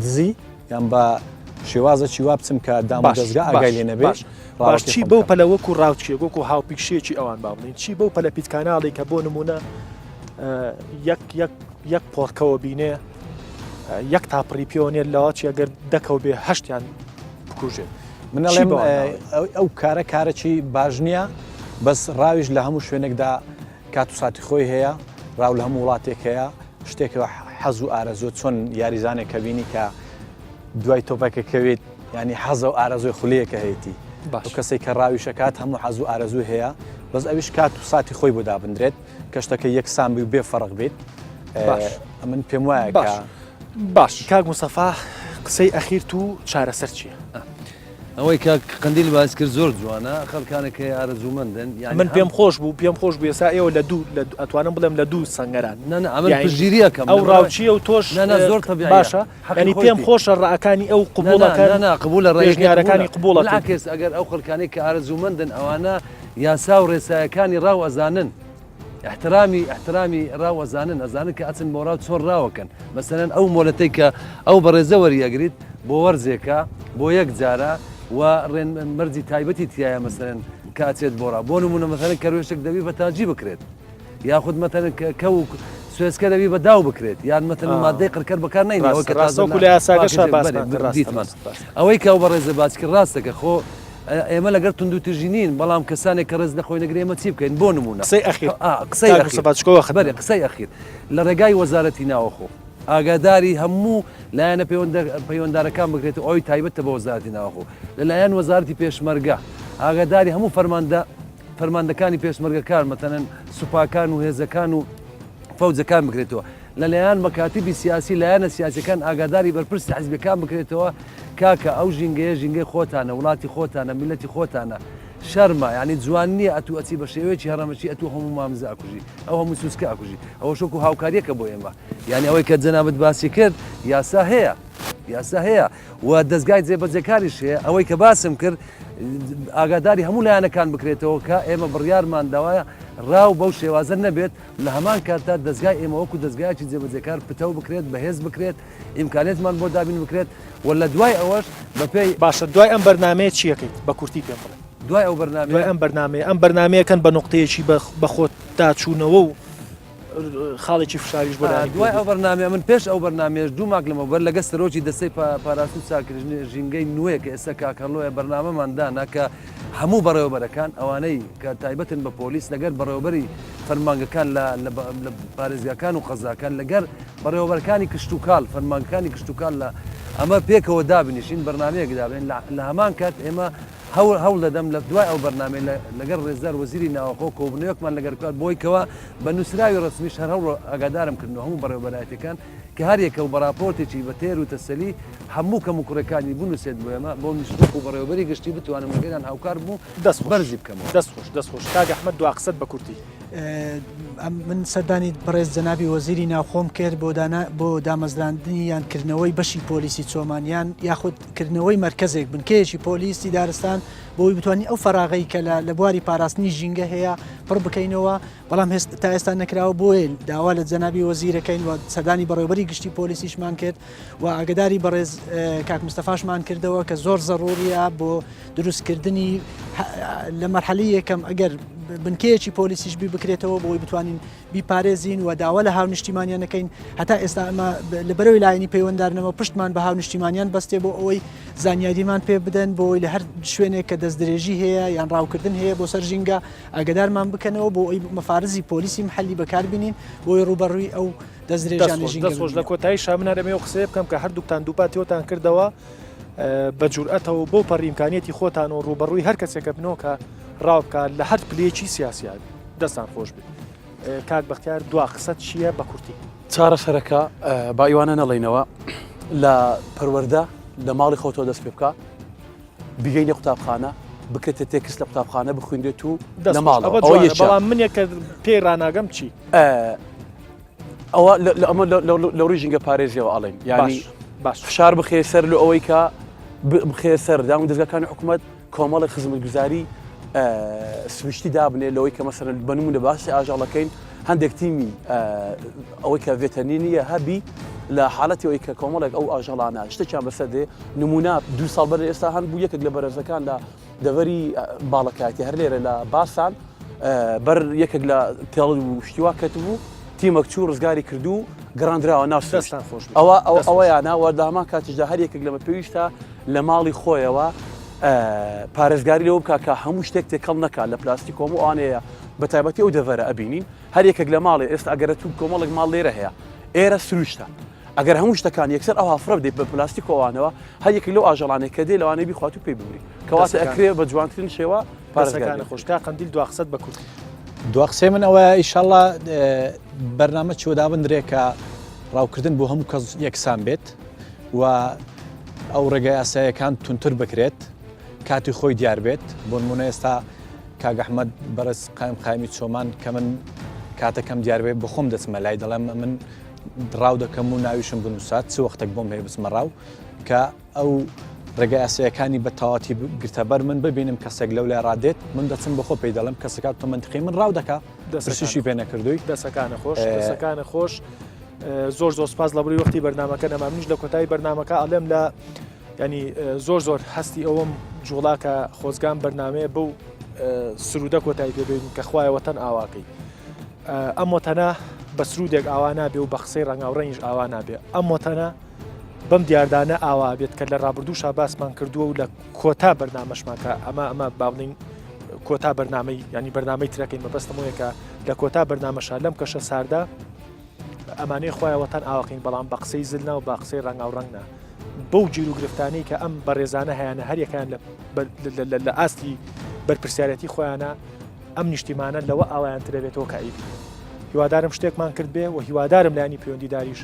دزی یان بە شێوازەکی وا بچم کە دام و دەزگا ئاگای لێ نەبێ
باش باش چی بەو پەلە وەکو ڕاوچیەک وەکو هاوپیشەیەکی ئەوان با بڵێین چی بەو پەلە پیتکاناڵی کە بۆ نمونە یەک یەک یەک پۆڕکەوە بینێ یەک تاپڕی پێوە نێت لەوە چی ئەگەر دەکەو بێ هەشتیان بکوژێت
من ئەڵێم ئەو کارە کارەکی باش نییە بەس ڕاویش لە هەموو شوێنێکدا کات و ساتی خۆی هەیە ڕاو لە هەموو وڵاتێک هەیە شتێکەوە حەز و ئارەزوو چۆن یاریزانێک کە بینی کە دوای تۆپەکە کەوێت ینی حەزە و ئارەزوی خولەیەکە هەیەی باش کەسێک کە ڕاویشەکات هەموو حەز و ئارەزوو هەیە بەس ئەویش کات و ساتی خۆی بۆ دابدرێت کە شتەکە یەکسان بی و بێ فەرق بیت
باش
ئەمن پێم وایە
باش باش کاک مستەفا قسەی ئەخیرت و چارەسەر چییە؟
ئەوەی کاک قەندیل باس کرد زۆر جوانە خەڵکانێک هەیە ئارەزوومەندن یانی
من پێم خۆش بوو پێم خۆش بوو ئێستا ئێوە لە دوو لە ئەتوانم بڵێم لە دوو سەنگەران
نا نا ئەمن پشتگیری ئەکەم
ئەو ڕاوچیە و تۆش
نا نا زۆر تەبیعیە
باشە یانی پێم خۆشە ڕەئەکانی ئەو قبوڵەکەن
نا نا قبوڵە ڕەئەکەی
پێشنیارەکانی قبوڵەکەن
بالعکس ئەگەر ئەو خەڵکانەی کە ئارەزوومەندن ئەوانە یاسا و ڕێسایەکانی ڕاو ئەزانن احترامی احترامی ڕاو ئەزانن ئەزانن کە ئەچن بۆ ڕاو چۆن ڕاوەکەن مەسەلەن ئەو مۆلەتەی کە ئەو بەڕێزە وەری ئەگریت بۆ وەرزێکە بۆ یەک جارە و ڕێن مەرجی تایبەتی تایە مەسەلەن کە ئەچێت بۆ ڕاو بۆ نمونە مەسەلەن کەروێشک دەبی بە تاجی بکرێت یاخود مەتەن کە و سوێسکە دەبی بە داو بکرێت یان مەتەن مادەی قڕکەر بەکار نەینی ئەوەی کە تازە
لە یاساکەشا باسمان کرد
دیتمان ئەوەی کە ئەو بەڕێزە باسی کرد ڕاستە کە خۆ ئێمە لەگەر توندوتیژی نین بەڵام کەسانێک کە ڕێز لە خۆی نەگرێ ئێمە چی بکەین بۆ نمونە
قسەی ئەخیر
قسەی ئەخیر بەرێ قسەی ئەخیر لە ڕێگای وەزارەتی ناوەخۆ ئاگاداری هەموو لایەنە پەیوەندارەکان بکرێت و ئەوی تایبەتە بە وەزارەتی ناوەخۆ لەلایەن وەزارەتی پێشمەرگە ئاگاداری هەموو فەرماندە فەرماندەکانی پێشمەرگەکان مەتەنەن سوپاکان و هێزەکان و فەوجەکان بکرێتەوە لەلایەن مەکاتیبی سیاسی لایەنە سیاسیەکان ئاگاداری بەرپرسی حزبەکان بکرێتەوە کاکە ئەو ژینگەیە ژینگەی خۆتانە وڵاتی خۆتانە میلەتی خۆتانە شەرمە یعنی جوان نییە ئەتوو ئەچی بە شێوەیەکی هەڕەمەکی ئەتوو هەموو مامزە ئەکوژی ئەو هەموو سوسکە ئەکوژی ئەوە شۆک و هاوکاریەکە بۆ ئێمە یعنی ئەوەی کە جەنابت باسی کرد یاسا هەیە یاسا هەیە و دەزگای جێبەجێکاریش هەیە ئەوەی کە باسم کرد ئاگاداری هەموو لایەنەکان بکرێتەوە کە ئێمە بڕیارمان داوایە ڕاو بەو شێوازە نەبێت لە هەمان کاتدا دەزگای ئێمە وەکو دەزگایەکی جێبەجێکار پتەو بکرێت، بەهێز بکرێت، ئیمکانیەتمان بۆ دابین بکرێت و لە دوای ئەوەش بەپێی.
باشە دوای ئەم بەرنامەیە چی ئەکەیت؟ بە کورتی پێم بڵێ.
دوای ئەو بەرنامەیە؟
دوای ئەم بەرنامەیە، ئەم بەرنامەیە کەن بە نوقتەیەکی بە خۆداچوونەوە و خاڵێکی فشاریش بۆ دانی
دوای ئەو بەرنامەیە من پێش ئەو بەرنامەیەش دوو مانگ لەمەوبەر لەگەڵ سەرۆکی دەستەی پاراستن و چاککردنی ژینگەی نوێ کە ئێستا کاک هەڵۆیە بەرنامەمان دانا کە هەموو بەڕێوەبەرەکان ئەوانەی کە تایبەتن بە پۆلیس لەگەر بەڕێوەبەری فەرمانگەکان لە لە پارێزگاکان و قەزاکان لەگەر بەڕێوەبەرەکانی کشتوکاڵ فەرمانگەکانی کشتوکاڵ لە ئەمە پێکەوە دابنیشین بەرنامەیەک دابێن لە هەمان کات ئێمە هەوڵ هەوڵ دەدەم لە دوای ئەو بەرنامەی لەگەر ڕێزدار وەزیری ناوەخۆ کۆبوونەوەکمان لەگەر بکات بۆی کەوا بە نووسراوی ڕەسمیش هەر هەوڵ ئاگادارم کردنەوە هەموو بەڕێوەبەرایەتیەکان کە هەر یەکە و بە ڕاپۆرتێکی بە تێر و تەسەلی هەموو کەموکوڕیەکانی بنووسێت بۆ ئێمە بۆ منیش وەکو بەڕێوەبەری گشتی بتوانم لەگەڵیان هاوکار بم و
دەست خۆش
بەرزی بکەمەوە.
دەست خۆش دەست خۆش کاک ئەحمەد دوا قسەت بە کورتی.
من سەردانی بەڕێز جەنابی وەزیری ناوخۆم کرد بۆ دانا بۆ دامەزراندنی یان کردنەوەی بەشی پۆلیسی چۆمان یان یاخود کردنەوەی مەرکەزێک بنکەیەکی پۆلیسی دارستان بۆی بتوانین ئەو فەراغەی کە لە بواری پاراستنی ژینگە هەیە پڕ بکەینەوە بەڵام تا ئێستا نەکراوە بۆیە داوا لە جەنابی وەزیرەکەین و سەردانی بەڕێوبەری گشتی پۆلیسیشمان کرد و ئاگداری بەڕێز کاک مستەفاشمان کردەوە کە زۆر زەڕوریە بۆ دروستکردنی لە مەرحەلی یەکەم ئەگەر بنکەیەکی پۆلیسیش بی بکرێتەوە بۆی بتوانین بیپارێزین و داوا لە هاونیشتیمانیان نەکەین هەتا ئێستا ئەمە لە بەرەوەی لایەنی پەیوەندارنەوە پشتمان بە هاونیشتیمانیان بەستێ بۆ ئەوەی زانیاریمان پێ بدەن بۆی لە هەر شوێنێک کە دەستدرێژی هەیە یان ڕاوکردن هەیە بۆ سەر ژینگە ئاگدارمان بکەنەوە بۆ ئەوی مەفارزی پۆلیسی محلی بەکاربینین بۆی ڕووبەڕووی ئەو دەستدرێژیانەی ژینگە
دەست خۆش لە کۆتاییشا من هەر ئەمەوێ قسەیە بکەم کە هەردووکتان دووپاتیەوەتان کردەوە بە جورئەتەوە بەو پەڕی ئیمکانیەتی خۆتان و ڕووبەڕووی هەر کەسێکە بنەوە کە ڕاو بکات لە هەر پلەیەکی سیاسیا بێت دەستان خۆش بێت کاک بەختیار دوا قسەت چییە بە کورتی؟
چارەسەرەکە با ئیوانە نەڵێینەوە لە پەروەردە لە ماڵی خۆتەوە دەست پێ بکە. بگەینە قوتابخانە بکرێتە تێکست لە قوتابخانە بخوێنرێت و
دەست
لە
خۆش.
ماڵەوە
ئەوە
ئەوە
جوانە
یەکیان.
بەڵام منێک کە پێی ڕاناگەم چی؟
ئەوە ئەمە لە ڕووی ژینگە پارێزیەوە ئەڵێن یانی
باش
فشار بخێ سەر لە ئەوەی کە بخێ سەر دام و دەزگاکانی حکوومەت کۆمەڵی خزمەتگوزاری سروشتی دابنێ لەوەی کە مەسەرەن بەنمونە باسی ئاژەڵەکەین هەندێک تیمی ئەوەی کە ڤێتەرنی هەبی لە حالەتی ئەوەی کە کۆمەڵێک ئەو ئاژەڵانە شتێکیان بەسەر دێ نمونە دو ساڵ بەر ئێستا هەن بوو یەکێک لە بەرەزەکان لە دەڤەری باڵەکایەتی هەر لێرە لە باسان بەر یەکێک لە تێڵ و شتیوا کەتبوو تیمەک چوو ڕزگاری کردو گەڕاندراوە ناو سروشت.
دەستان خۆش بێت.
ئەوە ئەوە
دەست خۆش.
ئەوەیانە و لە هەمان کاتیشدا هەر یەکێک لەمە پێویستە لە ماڵی خۆیەوە پارێزگاری لەوە بکات کە هەموو شتێک تێکەڵ نەکات لە پلاستیک و هەموو ئەوانەیە بە تایبەتی ئەو دەڤەرە ئەبینین هەر یەکێک لە ماڵێ ئێستا ئەگەر تو کۆمەڵێک ماڵ لێرە هەیە ئێرە سروشتە ئەگەر هەموو شتەکان یەکسەر ئەوها فڕە بدەیت بە پلاستیک و ئەوانەوە هەر یەکێک لەو ئاژەڵانەی کە دێ لەوانەیە بیخوات و پێی بمری کەواتە ئەکرێ بە جوانترین شێوە پارێزگاری
خۆش کا قەندیل دوا قسەت بە کورتی.
دوا قسەی من ئەوەیە ئیشەڵا بەرنامە چوە دابندرێ کە ڕاوکردن بۆ هەموو کەس یەکسان بێت و ئەو ڕێگە یاسایەکان تونتر بکرێت کاتی خۆی دیار بێت بۆ نمونە ئێستا کاک ئەحمەد بەڕێز قایم قایمی چۆمان کە من کاتەکەم دیار بێت بەخۆم دەچمە لای دەڵێم من ڕاو دەکەم و ناویشم بنووسات چ وەختێک بۆم هەیە بچمە ڕاو کە ئەو ڕێگە یاسایەکانی بە تەواتی گرتە بەر من ببینم کەسێک لەو لای ڕادێت من دەچم بەخۆ پێی دەڵێم کەسەکە تۆ منتقی من ڕاو دەکا پرسیشی پێ نەکردووی
دەسەکانە خۆش دەسەکانە خۆش زۆر زۆر سپاس لە بڕی وەختی بەرنمەکە نەما منیش لە کۆتایی بەرنمەکە ئەڵێم لە ینی زۆر زۆر هەستی ئەوەم جوڵا کە خۆزگان بەرنمەیە بەو سرودە کۆتایی پێبین کە خوایە وەتەن ئاواکەی ئەم وەتەنە بە سرودێک ئاوا نابێ و بە قسەی ڕەنگاوڕەنگیش ئاوا نابێ ئەم وەتەنە بەم دیاردانە ئاوا بێت کە لە ڕابردووشا باسمان کردووە و لە کۆتا بەرنامەشمان کە ئەمە ئەمە با بڵین کۆتا بەرنامەی ینی بەرنامەی ترەکەی مەبەستم وەیە کە لە کۆتا بەرنامەشا لەم کەشە ساردە ئەمانەی خوایە وەتەن ئاواقین بەڵام بە قسەی زل نا و بە قسەی ڕەنگاوڕەنگ نا بەو گیر و گرفتانەی کە ئەم بەڕێزانە هەیانە هەریەکەیان لە ئاستی بەرپرسیارەتی خۆیانە ئەم نیشتیمانە لەوە ئاوایانترە بێتەوە کە ئەیبینن. هیوادارم شتێکمان کرد بێ و هیوادارم لایەنی پەیوەندیداریش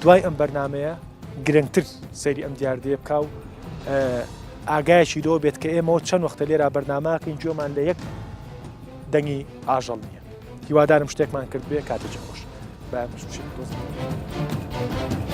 دوای ئەم بەرنامەیە گرنگتر سەیری ئەم دیاردەیە بکا و ئاگایەکی لەوە بێت کە ئێمەوە چەند وەختە لێرا بەرنامەکەین گوێمان لە یەک دەنگی ئاژەڵ نییە. هیوادارم شتێکمان کرد بێ کاتێکی خۆش. با ئێمەش بچین دۆزینەوە.